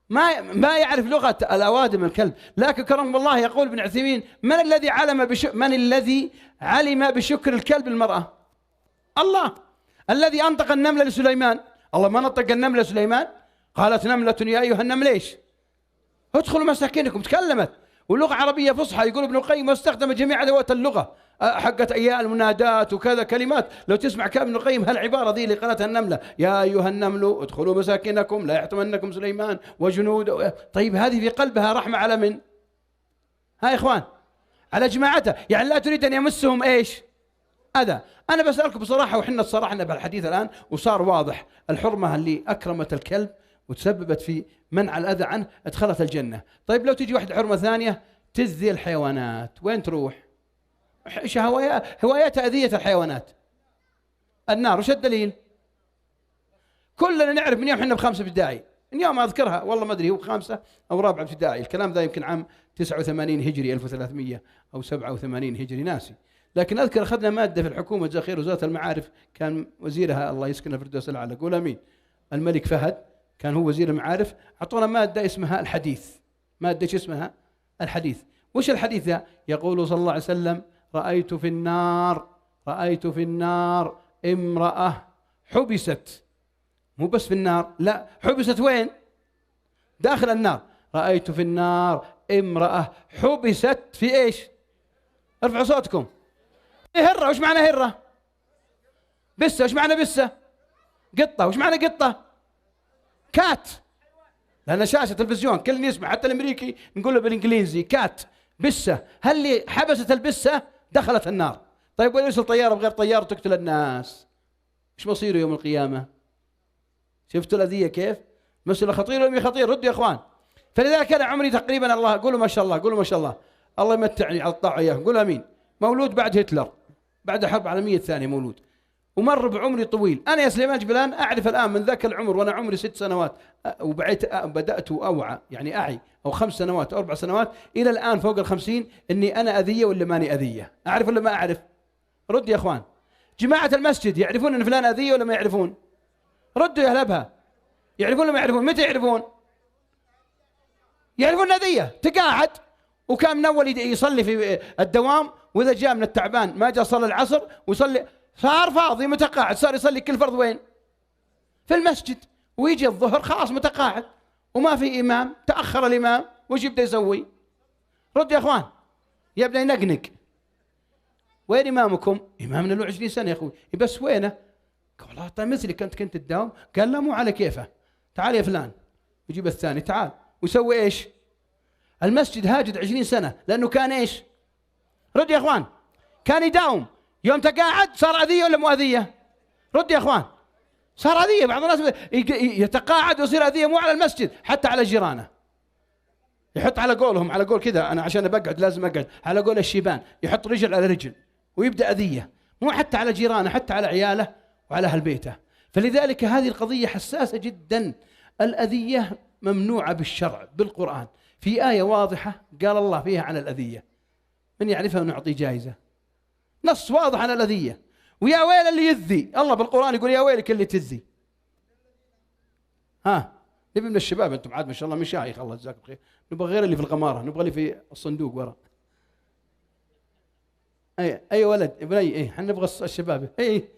ما يعرف لغة الأوادم الكلب، لكن كرم الله يقول ابن عثيمين من الذي علم من الذي علم بشكر الكلب المرأة؟ الله. الذي أنطق النملة لسليمان، الله ما نطق النملة لسليمان؟ قالت نملة يا أيها النمل إيش؟ ادخلوا مساكنكم، تكلمت، ولغة عربية فصحى. يقول ابن القيم واستخدم جميع أدوات اللغة حقت أياء المنادات وكذا كلمات، لو تسمع كلام ابن القيم هالعبارة ذي اللي قالتها النملة يا أيها النمل ادخلوا مساكنكم لا يحطمنكم سليمان وجنوده. طيب هذه في قلبها رحمة على من؟ ها يا إخوان، على جماعتها، يعني لا تريد أن يمسهم إيش؟ أذى. أنا بسألكم بصراحة، وحنا تصارحنا بالحديث الآن وصار واضح، الحرمة اللي أكرمت الكلب وتسببت في منع الأذى عنه أدخلت الجنة. طيب لو تجي واحدة حرمة ثانية تزي الحيوانات، وين تروح؟ هوايتها أذية الحيوانات، النار. وش الدليل؟ كلنا نعرف من يوم احنا بخامسة ابتدائي، من يوم أذكرها والله ما أدري هو خامسة أو رابعة ابتدائي، الكلام ذا يمكن عام 89 هجري 1300 أو 87 هجري ناسي، لكن أذكر أخذنا مادة في الحكومة جزاه خير وزارة المعارف، كان وزيرها الله يسكنه الفردوس الأعلى، قول أمين، الملك فهد كان هو وزير المعارف، أعطونا مادة اسمها الحديث. مادة شو اسمها؟ الحديث. وش الحديث ذا؟ يقول صلى الله عليه وسلم رأيت في النار، رأيت في النار امرأة حبست، مو بس في النار، لا حبست وين؟ داخل النار. رأيت في النار امرأة حبست في ايش؟ ارفعوا صوتكم. هرة. وش معنى هرة؟ بسة. وش معنى بسة؟ قطة. وش معنى قطة؟ cat. لأن شاشة تلفزيون كل يسمع، حتى الأمريكي نقول له بالإنجليزي cat، بسة. هل اللي حبست البسة دخلت النار؟ طيب وين يرسل طيارة بغير طيارة تقتل الناس؟ ايش مصيره يوم القيامة؟ شفتوا الأذية كيف؟ مسألة خطيرة ولا خطير؟ ردوا يا إخوان. فلذلك أنا عمري تقريبا، الله قولوا ما شاء الله، قولوا ما شاء الله، الله يمتعني على الطاعة إياكم، قولوا آمين. مولود بعد هتلر، بعد الحرب العالمية الثانية مولود، ومر بعمري طويل. أنا يا سليمان جبلان أعرف الآن من ذاك العمر وأنا عمري 6 سنوات وبعيت بدأت أوعى، يعني أعي، أو 5 سنوات أو 4 سنوات إلى الآن فوق 50 إني أنا أذية ولا ماني أذية؟ أعرف ولا ما أعرف؟ رد يا إخوان. جماعة المسجد يعرفون إن فلان أذية ولا ما يعرفون؟ ردوا يا أهل أبها. يعرفون ولا ما يعرفون؟ متى يعرفون؟ يعرفون أذية. تقاعد وكان من أول يصلي في الدوام، وإذا جاء من التعبان ما جاء صلى العصر ويصلي، صار فاضي متقاعد، صار يصلي كل فرض وين؟ في المسجد، ويجي الظهر خلاص متقاعد وما في إمام، تأخر الإمام، وش يبدأ يسوي؟ رد يا إخوان، يبدأ ينقنق. وين إمامكم؟ إمامنا له 20 سنة يا أخوي، بس وينه؟ قال والله طيب مثلك أنت كنت تداوم؟ قال لا مو على كيفه، تعال يا فلان، يجيب الثاني تعال، ويسوي إيش؟ المسجد هاجد 20 سنة، لأنه كان إيش؟ رد يا إخوان، كان يداوم، يوم تقاعد صار أذية ولا مو أذية؟ رد يا إخوان، صار أذية. بعض الناس يتقاعد ويصير أذية مو على المسجد، حتى على جيرانه. يحط على قولهم، على قول كذا، أنا عشان بقعد لازم أقعد، على قول الشيبان، يحط رجل على رجل ويبدأ أذية، مو حتى على جيرانه، حتى على عياله وعلى أهل بيته. فلذلك هذه القضية حساسة جدا. الأذية ممنوعة بالشرع بالقرآن، في آية واضحة قال الله فيها عن الأذية، من يعرفها ونعطيه جائزة. نص واضح عن الأذية، ويا ويل اللي يذي، الله بالقرآن يقول يا ويلك اللي تذي. ها نبي من الشباب، انتم عاد ما شاء الله مشايخ الله يجزاكم خير، نبغى غير اللي في الغمارة، نبغى اللي في الصندوق ورا. اي ولد بني، اي احنا نبغى الشباب. اي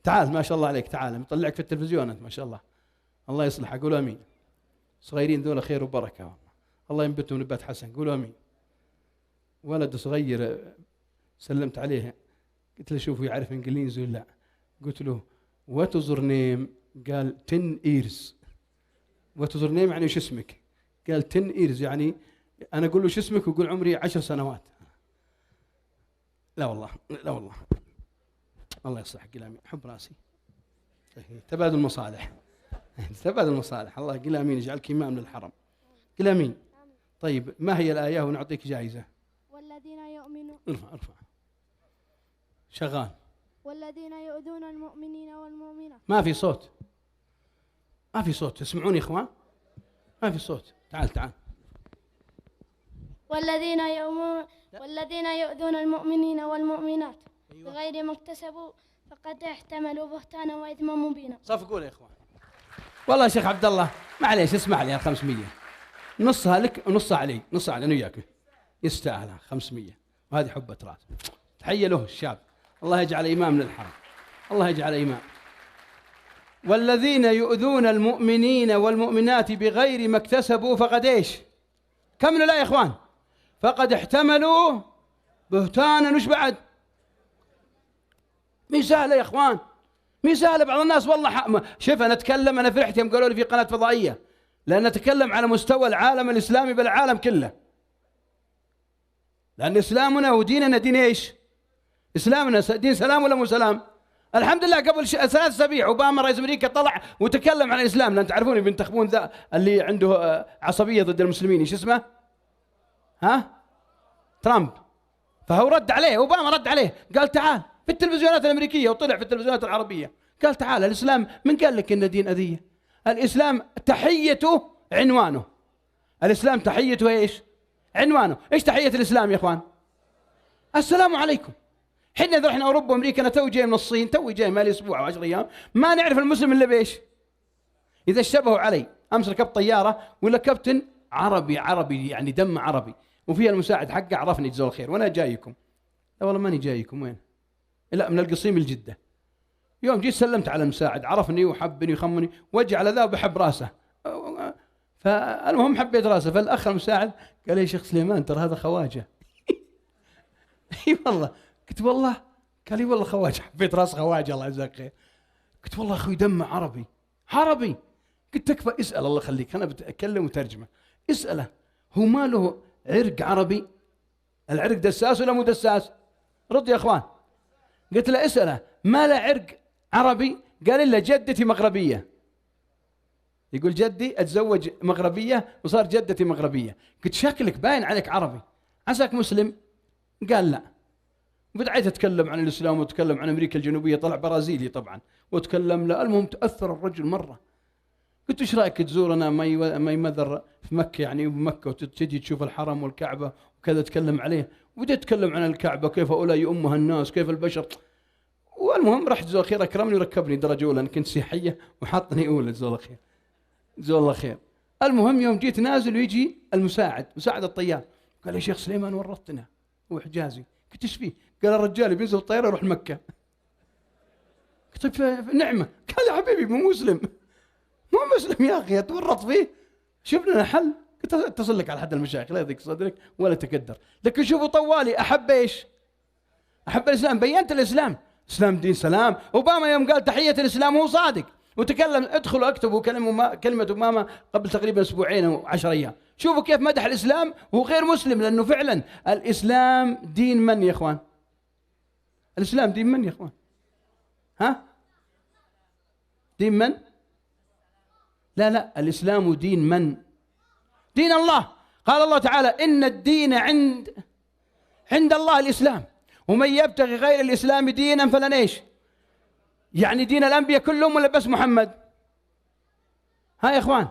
تعال ما شاء الله عليك، تعال مطلعك في التلفزيون انت ما شاء الله، الله يصلحك، قولوا امين. صغيرين ذولا خير وبركه والله، الله ينبتهم نبات حسن، قولوا امين. ولد صغير سلمت عليه، قلت له شوفوا يعرف انجليزي ولا لا؟ قلت له what is your name؟ قال 10 years. what is your name يعني شو اسمك؟ قال 10 years، يعني انا اقول له شو اسمك ويقول عمري 10 سنوات. لا والله، لا والله، الله يصلحك. قل امين. حب راسي. تبادل مصالح، تبادل مصالح. الله قل امين، يجعلك امام للحرم. قل امين. طيب ما هي الآية ونعطيك جائزة؟ والذين يؤمنون. ارفع ارفع. شغال. والذين يؤذون المؤمنين والمؤمنات. ما في صوت، ما في صوت، تسمعوني يا اخوان؟ ما في صوت. تعال تعال. والذين يؤذون المؤمنين والمؤمنات بغير ما اكتسبوا فقد احتملوا بهتانا واثما مبينا. صفقوا يا اخوان. والله يا شيخ عبد الله معليش اسمح لي، 500 نصها لك ونصها علي، نصها علي انا وياك. يستاهلها 500، وهذه حبة راس. تحية له الشاب، الله يجعل إمام للحرم، الله يجعل إمام. والذين يؤذون المؤمنين والمؤمنات بغير ما اكتسبوا فقد ايش؟ كملوا لا يا اخوان. فقد احتملوا بهتانا. وش بعد؟ مي سهلة يا اخوان، مي سهلة. بعض الناس والله شوف انا اتكلم، انا فرحت يوم قالوا لي في قناة فضائية، لأن نتكلم على مستوى العالم الإسلامي بالعالم كله، لأن إسلامنا وديننا دين إيش؟ إسلامنا دين سلام ولا مو سلام؟ الحمد لله قبل 3 أسابيع أوباما رئيس أمريكا طلع وتكلم عن الإسلام، لأن تعرفون بينتخبون ذا اللي عنده عصبية ضد المسلمين، إيش اسمه؟ ها؟ ترامب. فهو رد عليه، أوباما رد عليه، قال تعال في التلفزيونات الأمريكية وطلع في التلفزيونات العربية، قال تعال الإسلام من قال لك إن دين أذية؟ الإسلام تحيته عنوانه. الإسلام تحيته إيش؟ عنوانه. إيش تحية الإسلام يا إخوان؟ السلام عليكم. حنا إذا رحنا أوروبا وأمريكا، أنا تو جاي من الصين، تو جاي مالي أسبوع أو 10 أيام، ما نعرف المسلم إلا بإيش؟ إذا اشتبهوا علي. أمس ركبت طيارة ولا كابتن عربي، عربي يعني دم عربي، وفيها المساعد حقه عرفني جزاه الخير، وأنا جايكم. لا والله ماني جايكم، وين؟ لا من القصيم الجدة. يوم جيت سلمت على المساعد، عرفني وحبني وخمني، وجه على ذا وبحب راسه. فالمهم حبيت راسه، فالاخ المساعد قال لي يا شيخ سليمان ترى هذا خواجه. اي والله، قلت والله، قال لي والله خواجه، حبيت راس خواجه الله يجزاك خير. قلت والله اخوي دمه عربي، عربي. قلت تكفى اسال الله يخليك، انا بتكلم وترجمه، اساله هو ما له عرق عربي؟ العرق دساس ولا مو دساس؟ رد يا اخوان. قلت له اساله ما له عرق عربي؟ قال إلا جدتي مغربية. يقول جدي أتزوج مغربية وصار جدتي مغربية. قلت شكلك باين عليك عربي، عساك مسلم؟ قال لا. بدعيت أتكلم عن الإسلام وأتكلم عن أمريكا الجنوبية، طلع برازيلي طبعا، وأتكلم له. المهم تأثر الرجل مرة. قلت إيش رأيك تزورنا my mother في مكة، يعني بمكة، وتجي تشوف الحرم والكعبة وكذا، تكلم عليه. وبدأت أتكلم عن الكعبة كيف هؤلاء يؤمها الناس، كيف البشر. والمهم رحت جزاه الخير اكرمني وركبني درجه اولى، انا كنت سياحيه وحطني اولى جزاه الله خير. جزاه الله خير. المهم يوم جيت نازل ويجي المساعد، مساعد الطيار، قال يا شيخ سليمان ورطتنا، هو حجازي. قلت ايش فيه؟ قال الرجال بينزل الطياره يروح مكه. قلت طيب نعمه. قال يا حبيبي مو مسلم. مو مسلم يا اخي، اتورط فيه. شوف لنا حل. قلت اتصل لك على احد المشايخ، لا يضيق صدرك ولا تقدر. لكن شوفوا طوالي احب ايش؟ احب الاسلام، بينت الاسلام. الاسلام دين سلام. اوباما يوم قال تحيه الاسلام هو صادق وتكلم. ادخلوا اكتبوا كلمه اوباما قبل تقريبا اسبوعين او 10 ايام، شوفوا كيف مدح الاسلام وهو غير مسلم، لانه فعلا الاسلام دين من يا اخوان؟ الاسلام دين من يا اخوان؟ ها؟ دين من؟ لا لا، الاسلام دين من؟ دين الله. قال الله تعالى ان الدين عند الله الاسلام، ومن يبتغي غير الإسلام دينا فلن إيش؟ يعني دين الأنبياء كلهم ولا بس محمد؟ ها يا إخوان،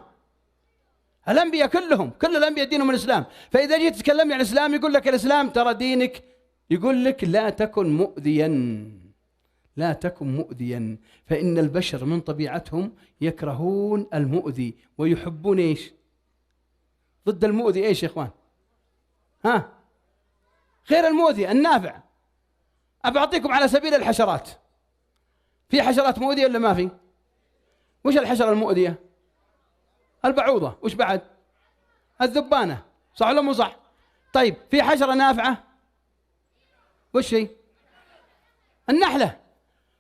الأنبياء كلهم، كل الأنبياء دينهم الإسلام. فإذا جيت تتكلم عن الإسلام يقول لك الإسلام ترى دينك، يقول لك لا تكن مؤذيا، لا تكن مؤذيا، فإن البشر من طبيعتهم يكرهون المؤذي ويحبون إيش؟ ضد المؤذي إيش يا إخوان؟ ها؟ غير المؤذي النافع. أبعطيكم على سبيل الحشرات. في حشرات مؤذية ولا ما في؟ وش الحشرة المؤذية؟ البعوضة. وش بعد؟ الذبانة، صح ولا مو صح؟ طيب في حشرة نافعة؟ وش هي؟ النحلة.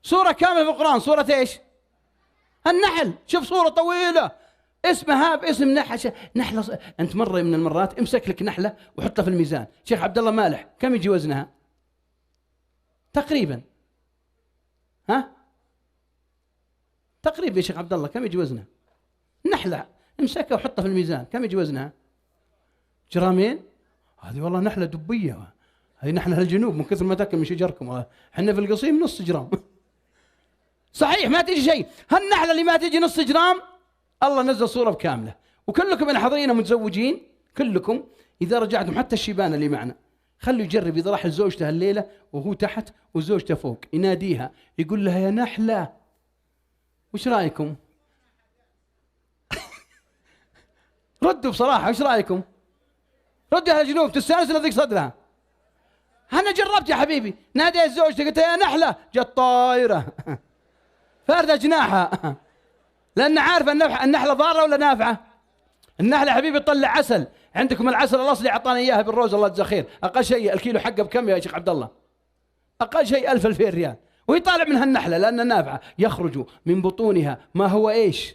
سورة كاملة في القرآن، سورة ايش؟ النحل. شوف سورة طويلة اسمها باسم نحشة نحلة. أنت مرة من المرات امسك لك نحلة وحطها في الميزان، شيخ عبد الله مالح كم يجي وزنها؟ تقريبا ها؟ تقريبا يا شيخ عبد الله كم يجي وزنها؟ نحلة امسكها وحطها في الميزان، كم يجي وزنها؟ جرامين؟ هذه والله نحلة دبية، هذه نحلة الجنوب من كثر ما تاكل من شجركم، احنا في القصيم نص جرام. صحيح ما تجي شيء، هالنحلة اللي ما تجي نص جرام الله نزل صورة بكاملة. وكلكم اللي حاضرين متزوجين كلكم إذا رجعتم، حتى الشيبان اللي معنا، خلوا يجرب إذا راح لزوجته الليلة وهو تحت وزوجته فوق، يناديها يقول لها يا نحلة، وش رأيكم؟ ردوا بصراحة، وش رأيكم؟ ردوا على الجنوب، تستانس ولا تضيق صدرها؟ أنا جربت يا حبيبي، ناديت زوجتي قلت يا نحلة، جت طايرة فاردة جناحها، لأن عارفة النحلة ضارة ولا نافعة؟ النحلة يا حبيبي تطلع عسل، عندكم العسل الأصلي أعطانا إياها بالروز الله يجزاه خير، أقل شيء الكيلو حقه بكم يا شيخ عبد الله؟ أقل شيء 1000 2000 ريال، ويطالع منها النحلة لأنها نافعة، يخرج من بطونها ما هو إيش؟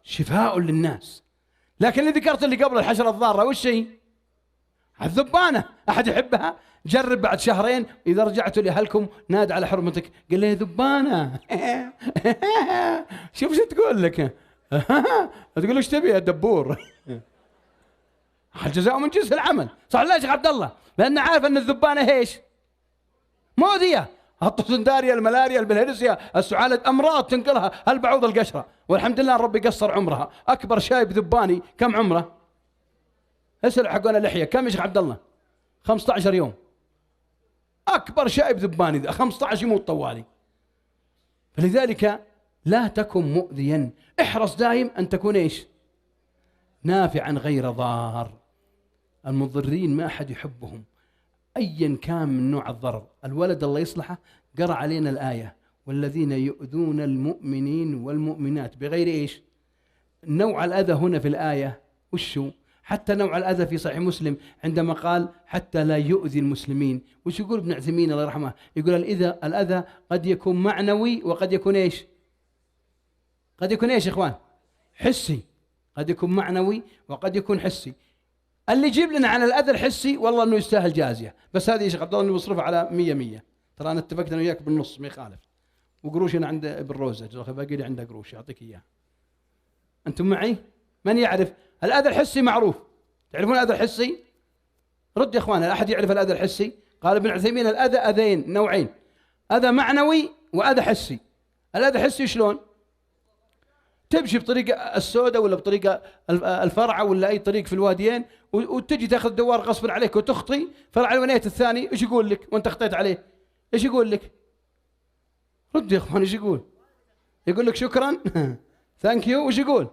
شفاء للناس. لكن اللي ذكرت اللي قبل الحشرة الضارة وش هي؟ الذبانة، أحد يحبها؟ جرب بعد شهرين إذا رجعتوا لأهلكم ناد على حرمتك قال لها ذبانة. شوف شو تقول لك. تقول ايش تبي يا دبور؟ الجزاء من جنس العمل، صح لا يا شيخ عبد الله؟ لأن عارف أن الذبانة ايش؟ مؤذية، الطسنداريا، الملاريا، البلهارسيا، السعالة، أمراض تنقلها البعوض القشرة، والحمد لله ربي قصر عمرها. أكبر شايب ذباني كم عمره؟ اسأل حقنا لحية كم يا شيخ عبد الله؟ 15 يوم. أكبر شايب ذباني ذا 15 يموت طوالي. فلذلك لا تكن مؤذيا، احرص دائم أن تكون إيش؟ نافعا غير ضار. المضرين ما أحد يحبهم أيا كان من نوع الضرر. الولد الله يصلحه قرأ علينا الآية والذين يؤذون المؤمنين والمؤمنات بغير إيش؟ نوع الأذى هنا في الآية وشو؟ حتى نوع الأذى في صحيح مسلم عندما قال حتى لا يؤذي المسلمين، وش يقول ابن عثيمين الله يرحمه؟ يقول الأذى قد يكون معنوي وقد يكون إيش؟ قد يكون إيش يا إخوان؟ حسي. قد يكون معنوي وقد يكون حسي. اللي يجيب لنا عن الأذى الحسي والله إنه يستاهل جازية، بس هذه يا شيخ عبد الله إنه بصرفها على 100 100، ترى أنا اتفقت أنا وياك بالنص ما يخالف. وقروش أنا عند ابن روزة، باقي لي عنده قروش يعطيك إياه. أنتم معي؟ من يعرف؟ الأذى الحسي معروف. تعرفون الأذى الحسي؟ رد يا إخوان، أحد يعرف الأذى الحسي؟ قال ابن عثيمين الأذى أذين نوعين، أذى معنوي وأذى حسي. الأذى الحسي شلون؟ تمشي بطريقة السوداء ولا بطريقة الفرعة ولا أي طريق في الواديين وتجي تاخذ دوار غصب عليك وتخطي فرع الونيت الثاني، إيش يقول لك وأنت خطيت عليه؟ إيش يقول لك؟ رد يا إخوان، إيش يقول؟ يقول لك شكرا thank you. وش يقول؟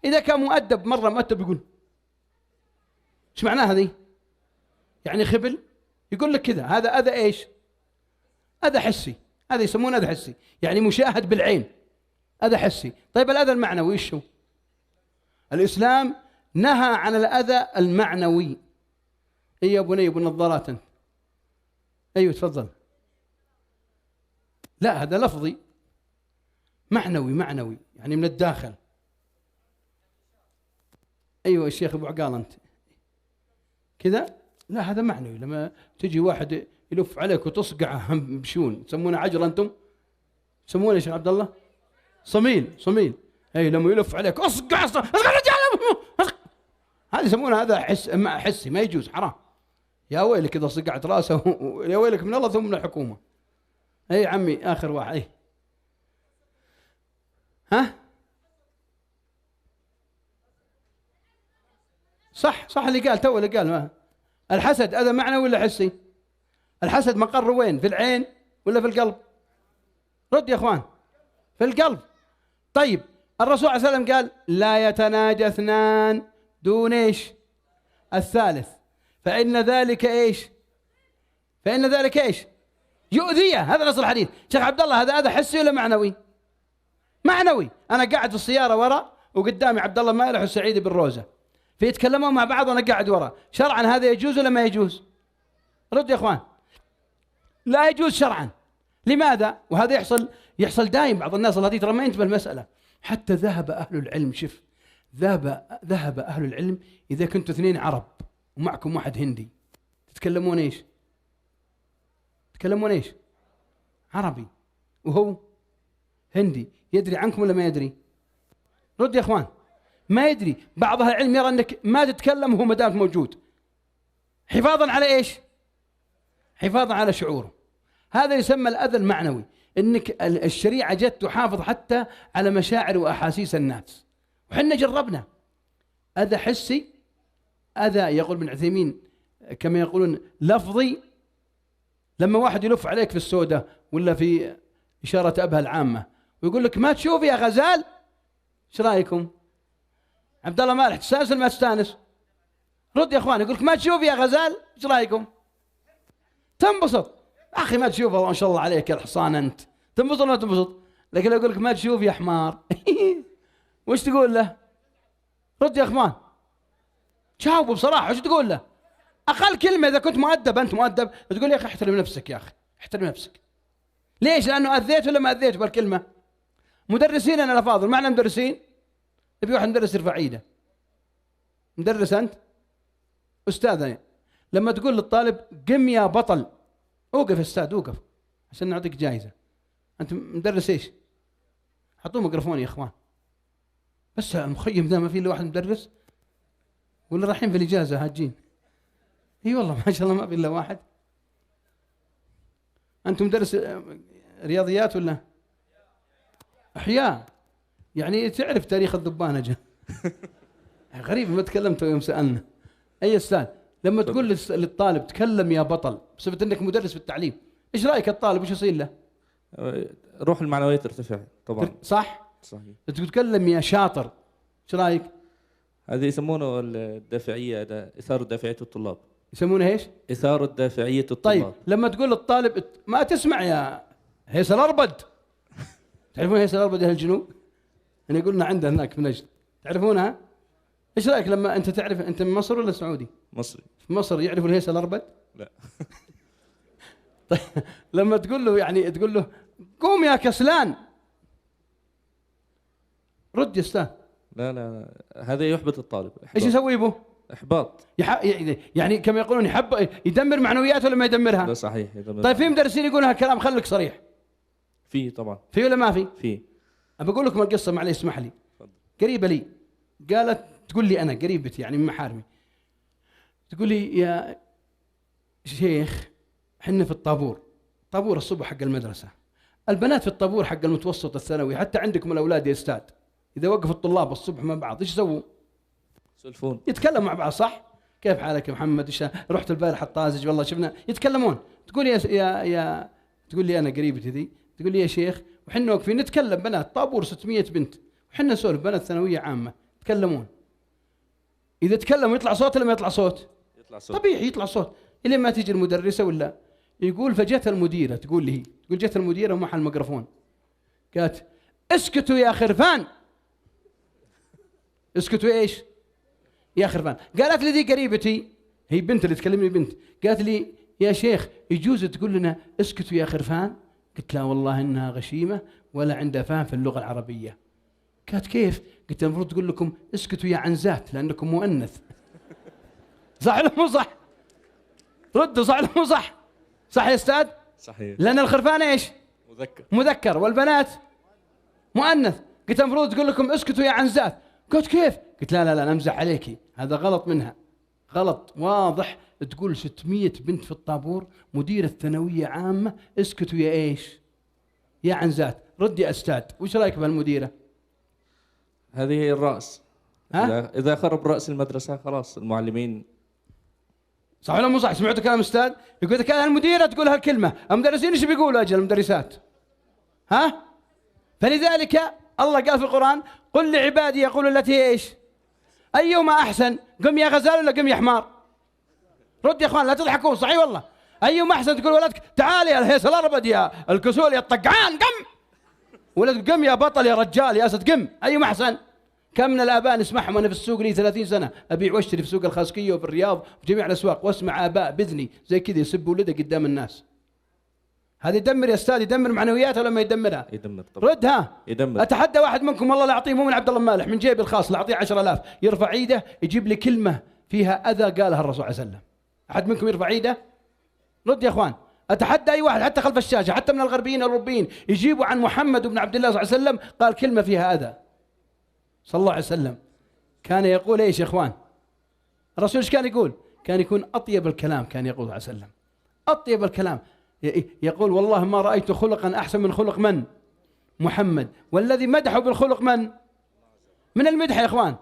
إذا كان مؤدب مرة مؤدب يقول إيش معناها هذه؟ يعني خبل؟ يقول لك كذا. هذا أذى إيش؟ أذى حسي، هذا يسمونه أذى حسي، يعني مشاهد بالعين، أذى حسي. طيب الأذى المعنوي إيش هو؟ الإسلام نهى عن الأذى المعنوي. إيه يا بني أبو النظارات أنت؟ أيوه تفضل. لا هذا لفظي، معنوي، معنوي يعني من الداخل. أيوه الشيخ أبو عقال أنت كذا؟ لا هذا معنوي. لما تجي واحد يلف عليك وتصقعه بشون، تسمونه عجرة أنتم؟ تسمونه يا شيخ عبد الله؟ صميل، صميل. اي لما يلف عليك اصقع اصقع الرجال، هذا يسمونه هذا حسي، ما يجوز، حرام. يا ويلك اذا صقعت راسه، يا ويلك من الله ثم من الحكومه. اي عمي اخر واحد. اي ها صح، صح اللي قال تو، اللي قال ما. الحسد هذا معنوي ولا حسي؟ الحسد مقره وين؟ في العين ولا في القلب؟ رد يا اخوان. في القلب. طيب الرسول عليه الصلاة والسلام قال لا يتناجى اثنان دون ايش؟ الثالث، فإن ذلك ايش؟ فإن ذلك ايش؟ يؤذيه. هذا نص الحديث. شيخ عبد الله هذا حسي ولا معنوي؟ معنوي. أنا قاعد في السيارة ورا وقدامي عبد الله مالح وسعيد بن روزة، فيتكلمون مع بعض وأنا قاعد ورا، شرعا هذا يجوز ولا ما يجوز؟ رد يا اخوان. لا يجوز شرعا. لماذا؟ وهذا يحصل دائم. بعض الناس الله ترى ما ينتبه المسألة. حتى ذهب أهل العلم، شف، ذهب أهل العلم إذا كنتوا اثنين عرب ومعكم واحد هندي تتكلمون إيش؟ تتكلمون إيش؟ عربي. وهو هندي، يدري عنكم ولا ما يدري؟ رد يا اخوان. ما يدري. بعض اهل العلم يرى انك ما تتكلم وهو ما دامك موجود، حفاظا على ايش؟ حفاظا على شعوره. هذا يسمى الاذى المعنوي، انك الشريعة جت تحافظ حتى على مشاعر واحاسيس الناس. وحنا جربنا اذى حسي، اذى يقول ابن عثيمين كما يقولون لفظي، لما واحد يلف عليك في السوداء ولا في اشارة ابها العامة ويقول لك ما تشوف يا غزال، ايش رايكم؟ عبد الله مالح تستانس ولا ما تستانس؟ رد يا اخوان. يقول لك ما تشوف يا غزال، ايش رايكم؟ تنبسط. اخي ما تشوف، ما شاء الله عليك يا الحصان انت، تنبسط ولا ما تنبسط؟ لكن لو يقول لك ما تشوف يا حمار وش تقول له؟ رد يا اخوان، جاوبوا بصراحة، وش تقول له؟ اقل كلمة اذا كنت مؤدب، انت مؤدب، تقول يا اخي احترم نفسك يا اخي، احترم نفسك. ليش؟ لانه اذيت ولا ما اذيت بالكلمة؟ مدرسين انا الافاضل، معنا مدرسين؟ نبي واحد مدرس يرفع ايده. مدرس انت؟ استاذ أنا. لما تقول للطالب قم يا بطل، اوقف يا استاذ اوقف عشان نعطيك جائزة. انت مدرس ايش؟ حطوه ميكروفون يا اخوان. بس المخيم ذا ما في الا واحد مدرس، ولا رايحين في الاجازة هاجين؟ اي والله ما شاء الله ما في الا واحد. انت مدرس رياضيات ولا احياء؟ يعني تعرف تاريخ الذبانه. غريب ما تكلمت يوم سالنا. اي استاذ لما تقول للطالب تكلم يا بطل بصفة انك مدرس في التعليم، ايش رايك الطالب وش يصير له؟ روح المعنوية ترتفع طبعا. صح؟ صحيح. تتكلم يا شاطر، ايش رايك؟ هذا يسمونه الدافعيه، اثاره دافعيه الطلاب. يسمونه ايش؟ اثاره دافعيه الطلاب. طيب لما تقول للطالب ما تسمع يا هيصل اربد، تعرفون هيصل اربد اهل الجنوب؟ انا قلنا عنده هناك في نجد، تعرفونها؟ ايش رايك لما انت تعرف، انت من مصر ولا سعودي؟ مصري. في مصر يعرفوا الهيصل الاربد؟ لا. طيب لما تقول له يعني تقول له قوم يا كسلان، رد يا استاذ. لا لا، هذا يحبط الطالب. ايش يسوي به؟ احباط. يعني كما يقولون يحب يدمر معنوياته ولا ما يدمرها؟ لا صحيح يدمر. طيب في مدرسين يقولون هالكلام، خليك صريح. في طبعا. في ولا ما في؟ في. أبى أقول لكم القصة، معليش اسمح لي. قريبة لي قالت، تقول لي أنا قريبتي يعني من محارمي، تقول لي يا شيخ حنا في الطابور، طابور الصبح حق المدرسة، البنات في الطابور حق المتوسط الثانوي، حتى عندكم الأولاد يا أستاذ، إذا وقفوا الطلاب الصبح مع بعض إيش يسووا؟ يسولفون، يتكلموا مع بعض صح؟ كيف حالك يا محمد؟ إيش رحت البارحة الطازج والله شفنا، يتكلمون. تقول يا يا يا تقول لي أنا قريبتي ذي، تقول لي يا شيخ وحنا واقفين نتكلم بنات طابور 600 بنت، وحنا نسولف بنات ثانوية عامة يتكلمون. إذا تكلموا يطلع صوت ولا ما يطلع صوت؟ يطلع صوت. طبيعي يطلع صوت، إلين ما تيجي المدرسة ولا يقول. فجت المديرة تقول لي، تقول جت المديرة ومعها الميكروفون، قالت اسكتوا يا خرفان. اسكتوا ايش؟ يا خرفان. قالت لي ذي قريبتي، هي بنت اللي تكلمني بنت، قالت لي يا شيخ يجوز تقول لنا اسكتوا يا خرفان؟ قلت لا والله انها غشيمه ولا عندها فهم في اللغة العربية. قالت كيف؟ قلت المفروض تقول لكم اسكتوا يا عنزات لانكم مؤنث. صح ولا مو صح؟ ردوا، صح ولا مو صح؟ صح يا استاذ؟ صحيح. لان الخرفان ايش؟ مذكر. مذكر والبنات مؤنث. قلت المفروض تقول لكم اسكتوا يا عنزات. قلت كيف؟ قلت لا لا لا نمزح عليكي، هذا غلط منها، غلط واضح. تقول 600 بنت في الطابور، مديرة ثانوية عامة، اسكتوا يا ايش؟ يا عنزات. رد يا استاذ، وش رايك بهالمديرة؟ هذه هي الرأس. ها؟ إذا خرب رأس المدرسة خلاص المعلمين. صح ولا مو صح؟ سمعتوا كلام استاذ؟ يقول إذا كان المديرة تقول هالكلمة، المدرسين ايش بيقولوا اجل المدرسات؟ ها؟ فلذلك الله قال في القرآن قل لعبادي يقولوا التي هي ايش؟ أيهما أحسن؟ قم يا غزال ولا قم يا حمار؟ رد يا اخوان لا تضحكون، صحيح والله. أيهما أحسن تقول ولدك تعال يا الهيص الأربد يا الكسول يا الطقعان قم، ولا قم يا بطل يا رجال يا أسد قم؟ أيهما أحسن؟ كم من الآباء نسمعهم، أنا في السوق لي 30 سنة أبيع واشتري في سوق الخاسكية وفي الرياض وفي جميع الأسواق، واسمع آباء بإذني زي كذا يسب ولده قدام الناس. هذا يدمر يا استاذ، يدمر معنوياته ولا ما يدمرها؟ يدمر طبعا. ردها. يدمر. اتحدى واحد منكم والله لا اعطيه، مو من عبد الله مالح، من جيبي الخاص لا اعطيه 10,000 يرفع ايده يجيب لي كلمة فيها اذى قالها الرسول عليه وسلم. احد منكم يرفع ايده؟ رد يا اخوان. أتحدى أي واحد حتى خلف الشاشة، حتى من الغربيين الأوروبيين، يجيبوا عن محمد بن عبد الله صلى الله عليه وسلم قال كلمة فيها أذى. صلى الله عليه وسلم كان يقول إيش يا إخوان؟ الرسول إيش كان يقول؟ كان يكون أطيب الكلام، كان يقول صلى الله عليه وسلم أطيب الكلام. يقول والله ما رأيت خلقا أحسن من خلق من؟ محمد. والذي مدحه بالخلق من؟ من المدح يا إخوان؟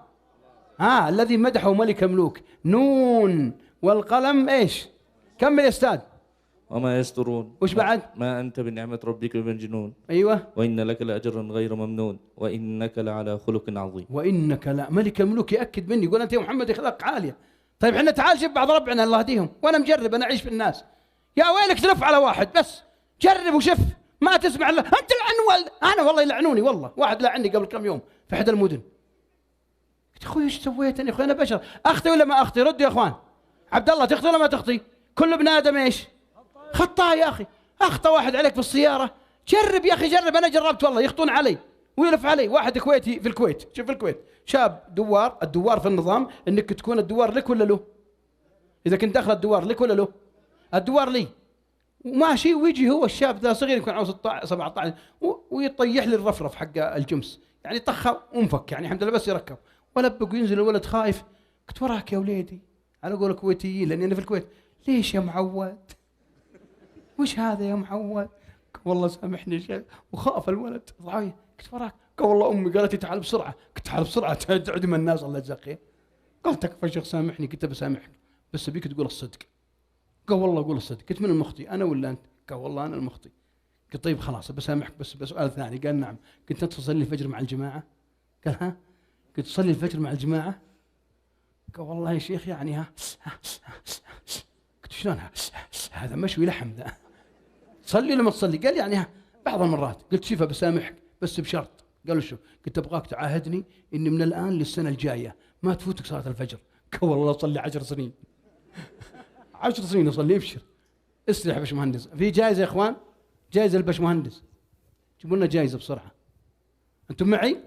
الذي مدحه ملك الملوك. نون والقلم إيش؟ كمل يا أستاذ. وما يسطرون. وش بعد؟ ما أنت بنعمة ربك بمجنون. أيوة. وإن لك لأجرا غير ممنون وإنك لعلى خلق عظيم. وإنك لا، ملك الملوك يأكد مني، يقول أنت يا محمد أخلاق عالية. طيب احنا تعال شوف بعض ربعنا الله يهديهم، وأنا مجرب، أنا أعيش في الناس. يا ويلك تلف على واحد بس، جرب وشف، ما تسمع إلا أنت لعن. أنا والله يلعنوني، والله واحد لعني قبل كم يوم في إحدى المدن. قلت أخوي إيش سويت أنا يا أخوي؟ أنا بشر، أخطي ولا ما أخطي؟ رد يا إخوان. عبد الله تخطي ولا ما تخطي؟ كل ابن آدم إيش؟ خطاء يا أخي. أخطأ واحد عليك في السيارة، جرب يا أخي جرب. أنا جربت والله، يخطون علي ويلف علي. واحد كويتي في الكويت، شوف في الكويت شاب دوار، الدوار في النظام انك تكون الدوار لك ولا له؟ اذا كنت داخل الدوار لك ولا له؟ الدوار لي. وماشي ويجي هو الشاب ذا صغير يكون عمره 16 17 ويطيح لي الرفرف حق الجمس، يعني طخه وانفك، يعني الحمد لله بس يركب ولبق وينزل الولد خايف. قلت وراك يا وليدي، على قول الكويتيين لاني انا في الكويت، ليش يا معود؟ وش هذا يا معود؟ والله سامحني يا شيخ. وخاف الولد ضعيف. قلت وراك؟ قال والله امي قالت لي تعال بسرعة. قلت تعال بسرعة تعدم الناس الله يجزاك خير. قلت تكفى يا شيخ سامحني. قلت بسامحك بس ابيك تقول الصدق. قال والله اقول الصدق. قلت من المخطي انا ولا انت؟ قال والله انا المخطي. قلت طيب خلاص بسامحك بس بسؤال ثاني. قال نعم. قلت انت تصلي الفجر مع الجماعة؟ قال ها؟ قلت تصلي الفجر مع الجماعة؟ قال والله يا شيخ يعني ها. قلت شلون هذا مشوي لحم ذا، تصلي ولا ما تصلي؟ قال يعني ها بعض المرات. قلت شوف بسامحك بس بشرط. قالوا شو؟ قلت ابغاك تعاهدني اني من الان للسنة الجاية ما تفوتك صلاة الفجر. قال والله اصلي 10 سنين. 10 سنين اصلي. ابشر. استريح يا باشمهندس. في جائزة يا اخوان؟ جائزة للباشمهندس. جيبوا لنا جائزة بسرعة. انتم معي؟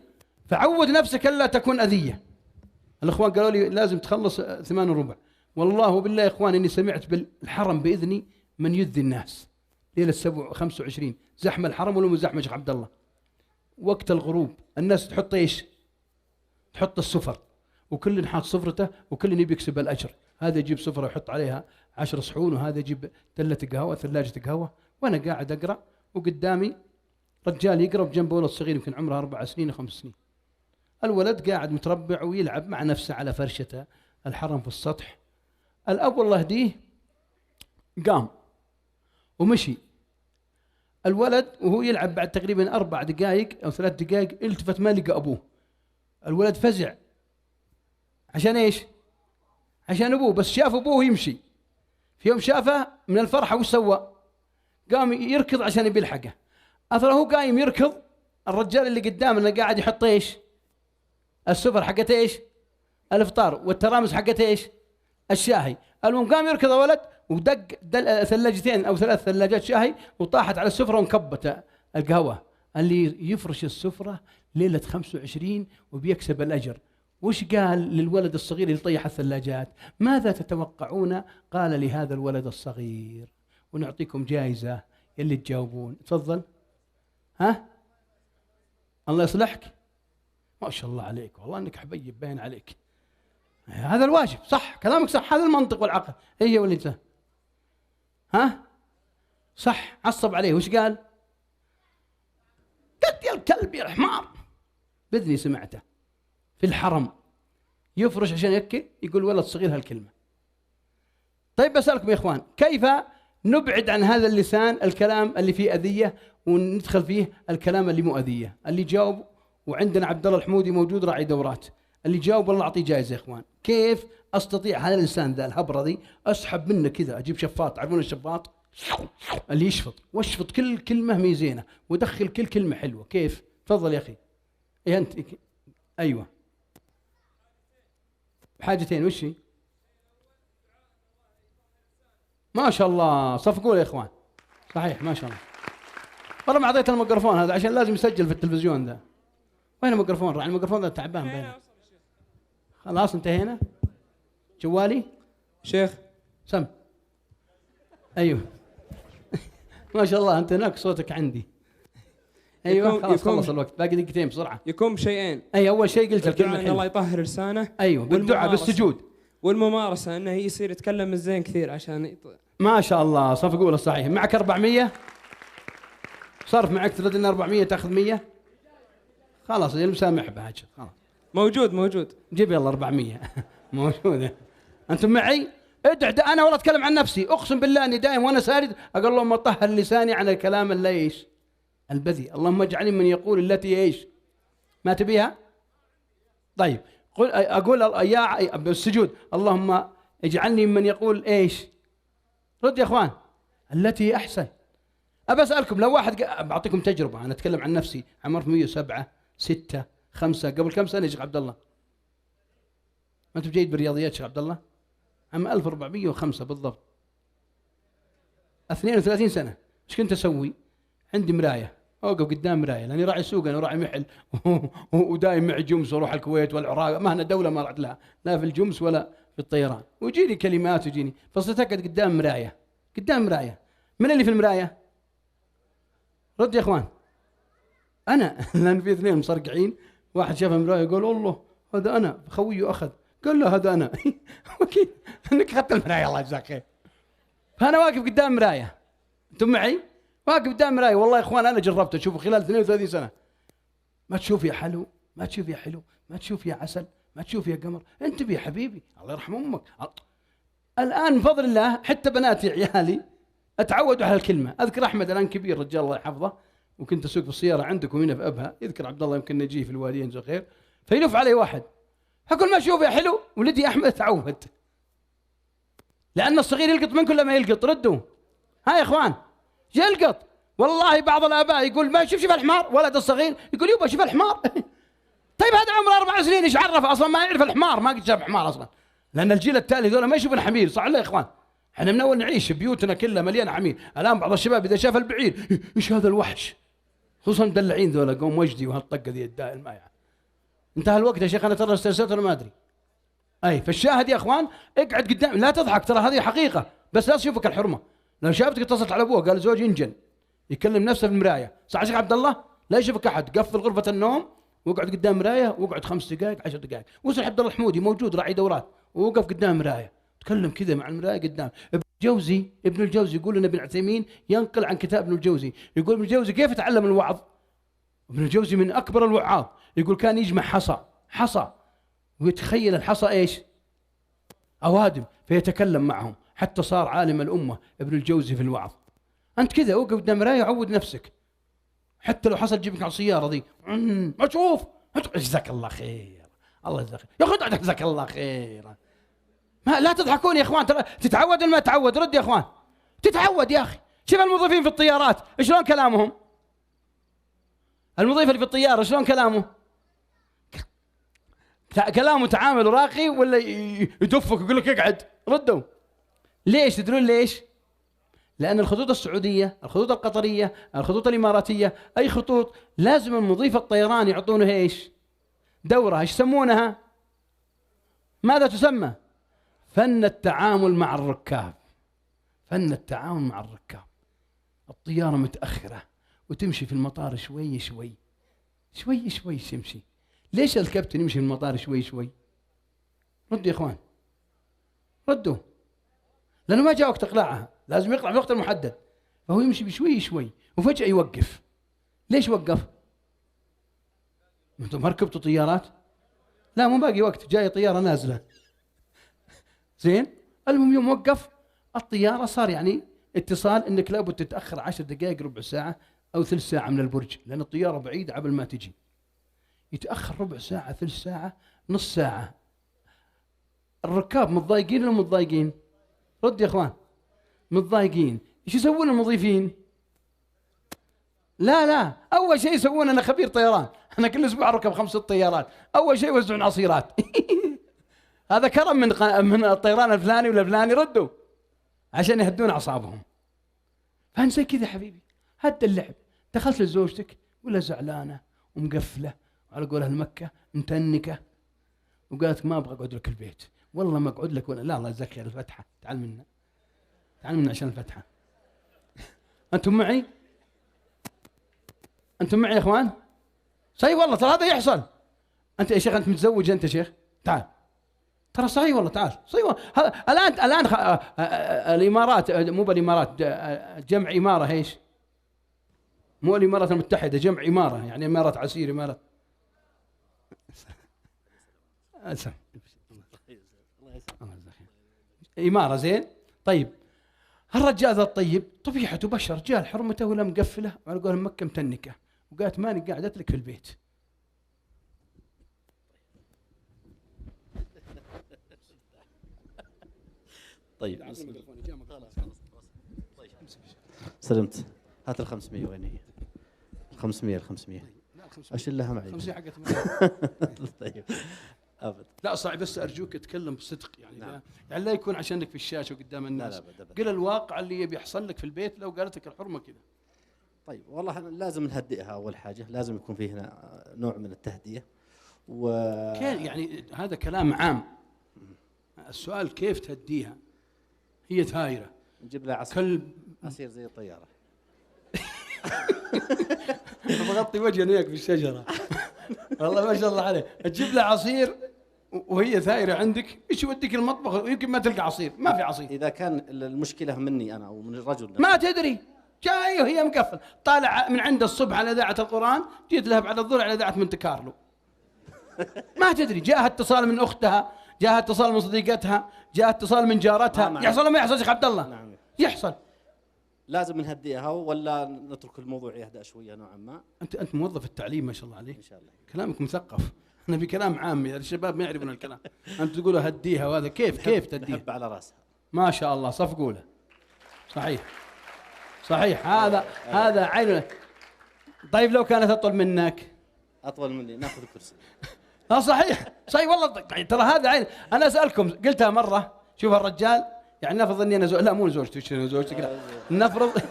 فعود نفسك الا تكون اذيه. الاخوان قالوا لي لازم تخلص 8:15. والله بالله يا اخوان اني سمعت بالحرم باذني من يذي الناس. ليلة 25 زحمة الحرم ولا مو زحمة يا شيخ عبد الله؟ وقت الغروب الناس تحط ايش؟ تحط السفر، وكل حاط سفرته وكل يبي يكسب الاجر، هذا يجيب سفره يحط عليها 10 صحون، وهذا يجيب دلة قهوة، ثلاجة قهوة، وانا قاعد اقرا وقدامي رجال يقرا بجنبه ولد صغير يمكن عمره 4 سنين أو 5 سنين. الولد قاعد متربع ويلعب مع نفسه على فرشته الحرم في السطح. الاب الله يهديه قام ومشي. الولد وهو يلعب بعد تقريبا 4 دقائق او 3 دقائق التفت ما لقى ابوه. الولد فزع. عشان ايش؟ عشان ابوه، بس شاف ابوه يمشي. في يوم شافه من الفرحة وش سوى؟ قام يركض عشان يبي يلحقه. اثر هو قايم يركض، الرجال اللي قدامنا قاعد يحط ايش؟ السفر حقت ايش؟ الافطار، والترامس حقت ايش؟ الشاهي. المهم قام يركض الولد ودق ثلاجتين او 3 ثلاجات شاهي وطاحت على السفرة وانكبت القهوة. اللي يفرش السفرة ليلة 25 وبيكسب الاجر. وش قال للولد الصغير اللي طيح الثلاجات؟ ماذا تتوقعون قال لهذا الولد الصغير؟ ونعطيكم جائزة اللي تجاوبون. تفضل. ها؟ الله يصلحك. ما شاء الله عليك، والله انك حبيب باين عليك. هذا الواجب، صح كلامك صح، هذا المنطق والعقل. هي واللي ها؟ صح. عصب عليه وش قال؟ قلت يا الكلب يا الحمار. باذني سمعته في الحرم يفرش عشان يأكل، يقول ولد صغير هالكلمة. طيب بسألكم يا إخوان، كيف نبعد عن هذا اللسان الكلام اللي فيه أذية وندخل فيه الكلام اللي مو أذية؟ اللي جاوب، وعندنا عبد الله الحمودي موجود راعي دورات، اللي جاوب والله أعطيه جائزة يا إخوان. كيف أستطيع هذا الإنسان ذا الهبرة ذي أسحب منه كذا، أجيب شفاط، تعرفون الشفاط اللي يشفط، واشفط كل كلمة ميزينة ودخل كل كلمة حلوة. كيف؟ تفضل يا أخي. إيه أنت؟ أيوه. حاجتين وش هي؟ ما شاء الله، صفقوا يا اخوان. صحيح ما شاء الله. والله ما اعطيته الميكروفون هذا عشان لازم يسجل في التلفزيون ذا. وين الميكروفون؟ راعي الميكروفون ذا تعبان بينه. خلاص انتهينا؟ جوالي؟ شيخ سم. ايوه. ما شاء الله انت هناك صوتك عندي. ايوه خلاص خلص الوقت، باقي دقيقتين بسرعة. يكون بشيئين. اي اول شيء قلت الكلمة ان الله يطهر لسانه. ايوه بالدعاء بالسجود. والممارسة انه يصير يتكلم الزين كثير عشان ما شاء الله. صفقوا له صحيح. معك 400 صرف معك، ترد لنا 400 تاخذ 100. خلاص المسامح بها خلاص. موجود موجود. جيب يلا 400 موجودة. انتم معي؟ ادع. انا والله اتكلم عن نفسي، اقسم بالله اني دائم وانا سارد اقول اللهم طهر لساني عن الكلام اللي ايش؟ البذيء، اللهم اجعلني من يقول التي ايش؟ ما تبيها؟ طيب قل، اقول يا بالسجود اللهم اجعلني من يقول ايش؟ رد يا اخوان، التي احسن. ابى اسالكم لو واحد، بعطيكم تجربه، انا اتكلم عن نفسي، عمرت 107 6 5 قبل كم سنة يا شيخ عبد الله؟ ما انت جيد بالرياضيات شيخ عبد الله؟ عام 1405 بالضبط، 32 سنة. ايش كنت اسوي؟ عندي مراية، اوقف قدام مراية، لاني راعي سوق انا وراعي محل ودايم معي جمس واروح الكويت والعراق، ما هنا دولة ما رحت لها، لا في الجمس ولا في الطيران، ويجيني كلمات ويجيني، فصرت اقعد قدام مراية، قدام مراية. من اللي في المراية؟ رد يا اخوان. انا لان في اثنين مصرقعين، واحد شاف المراية يقول الله هذا انا، خويه اخذ، قال له هذا انا. اكيد انك اخذت المراية الله يجزاك خير. فانا واقف قدام مراية، انتم معي؟ واقف قدام مراية. والله يا اخوان انا جربت، شوفوا خلال 32 سنة ما تشوف يا حلو، ما تشوف يا حلو، ما تشوف يا عسل، ما تشوف يا قمر، انتبه يا حبيبي الله يرحم امك. الان بفضل الله حتى بناتي عيالي اتعودوا على الكلمة. اذكر احمد الان كبير رجال الله يحفظه، وكنت اسوق في السيارة عندكم هنا في ابها، يذكر عبد الله يمكن نجيه في الواديين جزاه خير، فيلف علي واحد اقول ما اشوف يا حلو، ولدي احمد تعود. لان الصغير يلقط منكم لما يلقط. ردوا ها يا اخوان، يلقط. والله بعض الاباء يقول ما شوف شوف الحمار، ولد الصغير يقول يبا شوف الحمار. طيب هذا عمره 4 سنين ايش عرف اصلا؟ ما يعرف الحمار، ما قد شاف حمار اصلا، لان الجيل التالي ذولا ما يشوفون حمير، صح ولا يا اخوان؟ احنا من اول نعيش بيوتنا كلها مليانة حمير. الان بعض الشباب اذا شاف البعير ايش هذا الوحش، خصوصا مدلعين ذولا قوم وجدي وهالطقه ذي الدائل المايعه. انتهى الوقت يا شيخ، انا ترى استرسلت ولا ما ادري. اي فالشاهد يا اخوان اقعد قدام، لا تضحك ترى هذه حقيقة، بس لا تشوفك الحرمة. لو شافتك اتصلت على ابوها قال زوجي انجن، يكلم نفسه في المراية، صح يا شيخ عبد الله؟ لا يشوفك احد، قفل غرفة النوم واقعد قدام مراية، واقعد 5 دقائق 10 دقائق. وصل عبد الله الحمودي موجود راعي دورات، ووقف قدام مراية، تكلم كذا مع المراية قدام. ابن الجوزي، ابن الجوزي يقول لنا ابن عثيمين ينقل عن كتاب ابن الجوزي، يقول ابن الجوزي كيف تعلم الوعظ؟ ابن الجوزي من اكبر الوعاظ، يقول كان يجمع حصى، حصى، ويتخيل الحصى ايش؟ اوادم، فيتكلم معهم حتى صار عالم الامة ابن الجوزي في الوعظ. انت كذا وقف قدام مراية وعود نفسك، حتى لو حصل جيبك على السيارة ذي ما تشوف، جزاك الله خير، الله يجزاك خير يا اخي، جزاك الله خير. ما لا تضحكون يا اخوان، ترى تتعود ولا ما تتعود؟ رد يا اخوان، تتعود يا اخي. شوف الموظفين في الطيارات شلون كلامهم، المضيف اللي في الطيارة شلون كلامه؟ كلامه تعامل راقي ولا يدفك ويقول لك اقعد؟ ردوا. ليش؟ تدرون ليش؟ لأن الخطوط السعودية، الخطوط القطرية، الخطوط الإماراتية، أي خطوط لازم المضيف الطيران يعطونه ايش؟ دورة، ايش يسمونها؟ ماذا تسمى؟ فن التعامل مع الركاب. فن التعامل مع الركاب. الطيارة متأخرة وتمشي في المطار شوي شوي شوي شوي تمشي. ليش الكابتن يمشي في المطار شوي شوي؟ ردوا يا اخوان، ردوا. لأنه ما جاء وقت إقلاعها، لازم يقلع في الوقت المحدد، فهو يمشي بشوي شوي وفجأة يوقف. ليش وقف؟ انتم ما ركبتوا طيارات؟ لا مو باقي وقت، جاية طيارة نازلة. زين؟ المهم يوم وقف الطيارة صار يعني اتصال انك لابد تتأخر 10 دقائق، ربع ساعة أو ثلث ساعة من البرج، لأن الطيارة بعيدة قبل ما تجي. يتأخر ربع ساعة، ثلث ساعة، نص ساعة. الركاب متضايقين ولا متضايقين؟ رد يا اخوان. متضايقين. ايش يسوون المضيفين؟ لا لا، اول شيء يسوون، انا خبير طيران، انا كل اسبوع اركب 5 طيارات، اول شيء يوزعون عصيرات. هذا كرم من الطيران الفلاني ولا الفلاني، ردوا عشان يهدون اعصابهم. فانت زي كذا حبيبي، هد اللعب. دخلت لزوجتك ولا زعلانة ومقفله وعلى قولها المكة متنكه، وقالت ما ابغى اقعد لك البيت، والله ما اقعد لك ولا لا، الله يجزاك خير الفتحة، تعال منا، تعال منا عشان الفتحة. أنتم معي؟ أنتم معي يا إخوان؟ صحيح والله، ترى هذا يحصل. أنت يا شيخ، أنت متزوج أنت يا شيخ؟ تعال، ترى صحيح والله، تعال صحيح والله. الآن الإمارات، مو بالإمارات، جمع إمارة، إيش؟ مو الإمارات المتحدة، جمع إمارة، يعني إمارة عسير، إمارة. إمارة. زين. طيب الرجال ذا الطيب طبيعته بشر، جاء حرمته ولا مقفلة، وعلى قولهم مكة متنكة، وقالت ماني قاعدة لك في البيت. طيب سلمت. هات ال 500، وين هي؟ 500 ال 500 اشيلها معي. 500 حقت. طيب ابد. لا صعب، بس ارجوك اتكلم بصدق يعني. نعم. يعني لا يكون عشانك في الشاشة وقدام الناس. لا لا، قل الواقع اللي بيحصل لك في البيت لو قالت لك الحرمة كذا. طيب والله لازم نهدئها اول حاجة، لازم يكون في هنا نوع من التهدئه. و كيف يعني؟ هذا كلام عام. السؤال كيف تهديها؟ هي ثايره، نجيب لها عصير، كلب عصير زي الطيارة. بغطي وجهي انا وياك في الشجرة. والله ما شاء الله عليه، تجيب لها عصير وهي ثايره عندك، ايش يوديك المطبخ؟ ويمكن ما تلقى عصير، ما في عصير. اذا كان المشكلة مني انا او من الرجل ما تدري، جاي وهي مقفل، طالع من عند الصبح على اذاعة القران، جيت لها بعد الظهر على اذاعة مونte كارلو. ما تدري، جاءها اتصال من اختها، جاءها اتصال من صديقتها، جاء اتصال من جارتها. يحصل ولا ما يحصل شيخ عبد الله؟ نعم يحصل. لازم نهدئها ولا نترك الموضوع يهدأ شوية نوعا ما؟ انت موظف التعليم ما شاء الله عليك، ان شاء الله كلامك مثقف. احنا في كلام عامي، يعني الشباب ما يعرفون الكلام. انت تقول هديها وهذا، كيف تهديها؟ نحب على راسها. ما شاء الله، صفقوا له. صحيح صحيح، هذا عين. طيب لو كانت اطول منك؟ اطول مني ناخذ كرسي. صحيح صحيح والله. ترى هذا عين. انا اسالكم، قلتها مرة، شوف الرجال يعني نفرض اني انا لا مو زوجتي، زوجتك لا، نفرض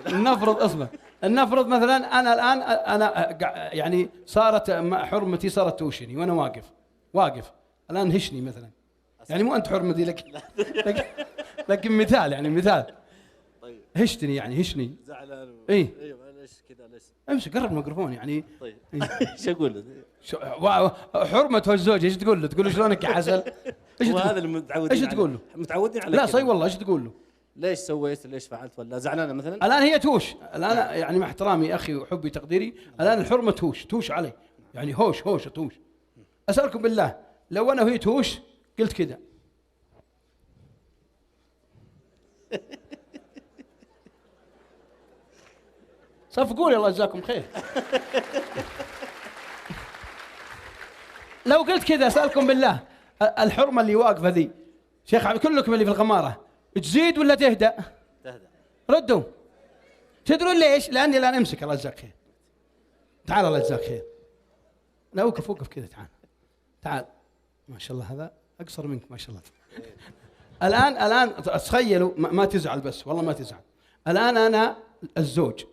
نفرض اصبر، نفرض مثلا انا الان انا يعني صارت حرمتي صارت توشني وانا واقف الان، هشني مثلا، يعني مو انت حرمتي لك، لكن مثال، يعني مثال. طيب هشتني يعني هشني زعلان. اي ايوه ليش كذا ليش؟ امسك قرب الميكروفون يعني. طيب ايش اقول؟ حرمته الزوجة ايش تقول له؟ تقول له شلونك يا عسل؟ ايش وهذا اللي متعودين، ايش تقول له؟ متعودين على لا صحيح والله، ايش تقول له؟ ليش سويت؟ ليش فعلت؟ ولا زعلانة مثلا؟ الان هي توش الان، يعني مع احترامي اخي وحبي تقديري، الان الحرمة توش علي، يعني هوش توش. اسالكم بالله لو انا وهي توش قلت كذا، صفقوا لي الله يجزاكم خير. لو قلت كذا اسالكم بالله الحرمة اللي واقفة ذي شيخ كلكم اللي في الغماره تزيد ولا تهدأ؟ تهدأ. ردوا. تدرون ليش؟ لاني الان امسك الله يجزاك خير. تعال الله يجزاك خير. لا وقف وقف كذا، تعال تعال. ما شاء الله هذا اقصر منك ما شاء الله. الان تخيلوا، ما تزعل بس والله ما تزعل. الان انا الزوج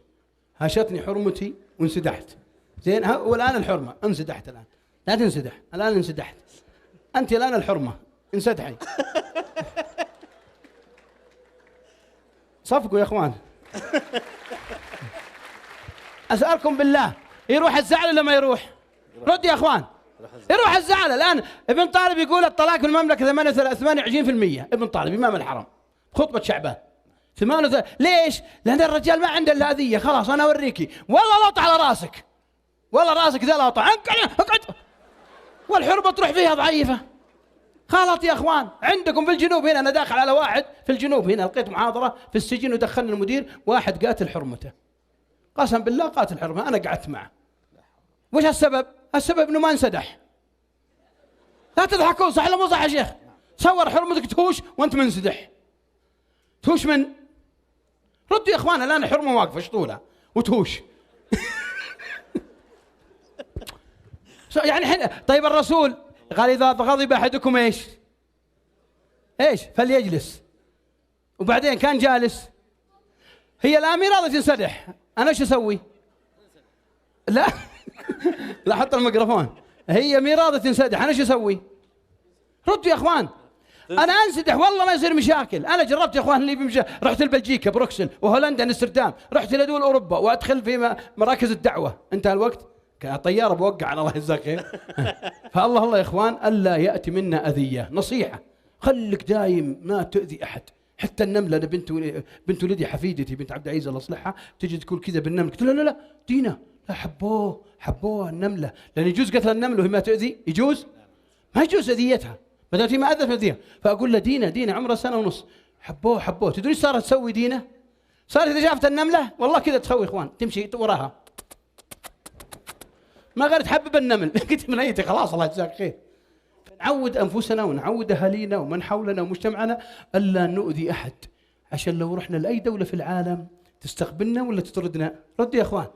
هشتني حرمتي وانسدحت. زين، والان الحرمة انسدحت الان. لا تنسدح، الان انسدحت. انت الان الحرمة انسدحي. صفقوا يا اخوان. اسالكم بالله يروح الزعل ولا ما يروح؟ رد يا اخوان. يروح الزعل. الان ابن طالب يقول الطلاق في المملكة 28%، ابن طالب امام الحرم خطبه شعبان 38. ليش؟ لان الرجال ما عنده الا اذيه، خلاص انا اوريكي والله لوط على راسك، والله راسك ذا لوط، اقعد، والحرمة تروح فيها ضعيفة. خلاص يا اخوان، عندكم في الجنوب هنا، انا داخل على واحد في الجنوب هنا، لقيت محاضرة في السجن ودخلنا المدير، واحد قاتل حرمته، قسم بالله قاتل حرمته، انا قعدت معه. وش السبب؟ السبب انه ما انسدح. لا تضحكون، صح ولا مو صح يا شيخ؟ تصور حرمتك تهوش وانت منسدح. تهوش من؟ ردوا يا اخوان، الان الحرمة واقفة ايش طولها وتهوش. يعني حين طيب الرسول قال إذا غضب أحدكم إيش؟ إيش؟ فليجلس. وبعدين كان جالس. هي الآن مي راضية تنسدح، أنا إيش أسوي؟ لا لا حط الميكروفون. هي مي راضية تنسدح، أنا إيش أسوي؟ ردوا يا إخوان. انا انسدح والله ما يصير مشاكل. انا جربت يا اخوان اللي بمشا... رحت لبلجيكا بروكسل وهولندا امستردام، رحت الى دول اوروبا وادخل في مراكز الدعوة. انتهى الوقت، طيارة بوقع على الله يجزاك خير. فالله الله يا اخوان الا ياتي منا اذيه. نصيحة، خليك دايم ما تؤذي احد، حتى النملة. انا بنت ولدي حفيدتي بنت عبد العزيز الله يصلحها تجي تقول كذا بالنمل، قلت لها لا لا دينا لا، حبوه حبوه النملة، لان يجوز قتل النملة وهي ما تؤذي؟ يجوز؟ ما يجوز اذيتها، ما دام هي ما اذت ما تاذيها. فاقول لها دينا دينا عمرها 1.5 سنة، حبوه حبوه. تدري ايش صارت تسوي دينا؟ صارت اذا شافت النملة والله كذا تسوي اخوان، تمشي وراها ما غير تحبب النمل. قلت من ايتي خلاص الله يجزاك خير. نعود انفسنا ونعود اهالينا ومن حولنا ومجتمعنا الا نؤذي احد، عشان لو رحنا لاي دولة في العالم تستقبلنا ولا تطردنا؟ ردوا يا اخوان.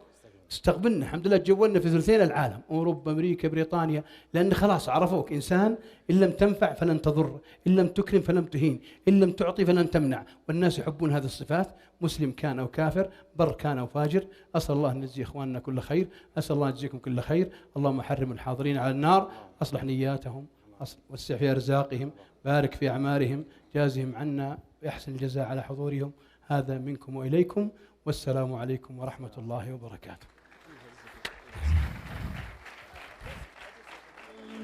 تستقبلنا، الحمد لله تجولنا في ثلثين العالم، اوروبا امريكا بريطانيا، لان خلاص عرفوك انسان ان لم تنفع فلن تضر، ان لم تكرم فلن تهين، ان لم تعطي فلن تمنع، والناس يحبون هذه الصفات، مسلم كان او كافر، بر كان او فاجر. اسال الله ان يجزي اخواننا كل خير، اسال الله ان يجزيكم كل خير، اللهم حرم الحاضرين على النار، اصلح نياتهم، وسع في ارزاقهم، بارك في اعمارهم، جازهم عنا باحسن الجزاء على حضورهم. هذا منكم واليكم، والسلام عليكم ورحمة الله وبركاته.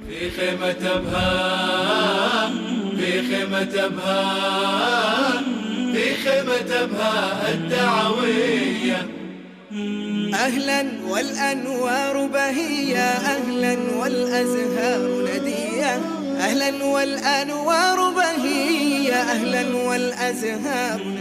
في خيمة أبها، في خيمة أبها، في خيمة أبها الدعوية. أهلا والأنوار بهية، أهلا والأزهار ندية، أهلا والأنوار بهية، أهلا والأزهار ندية.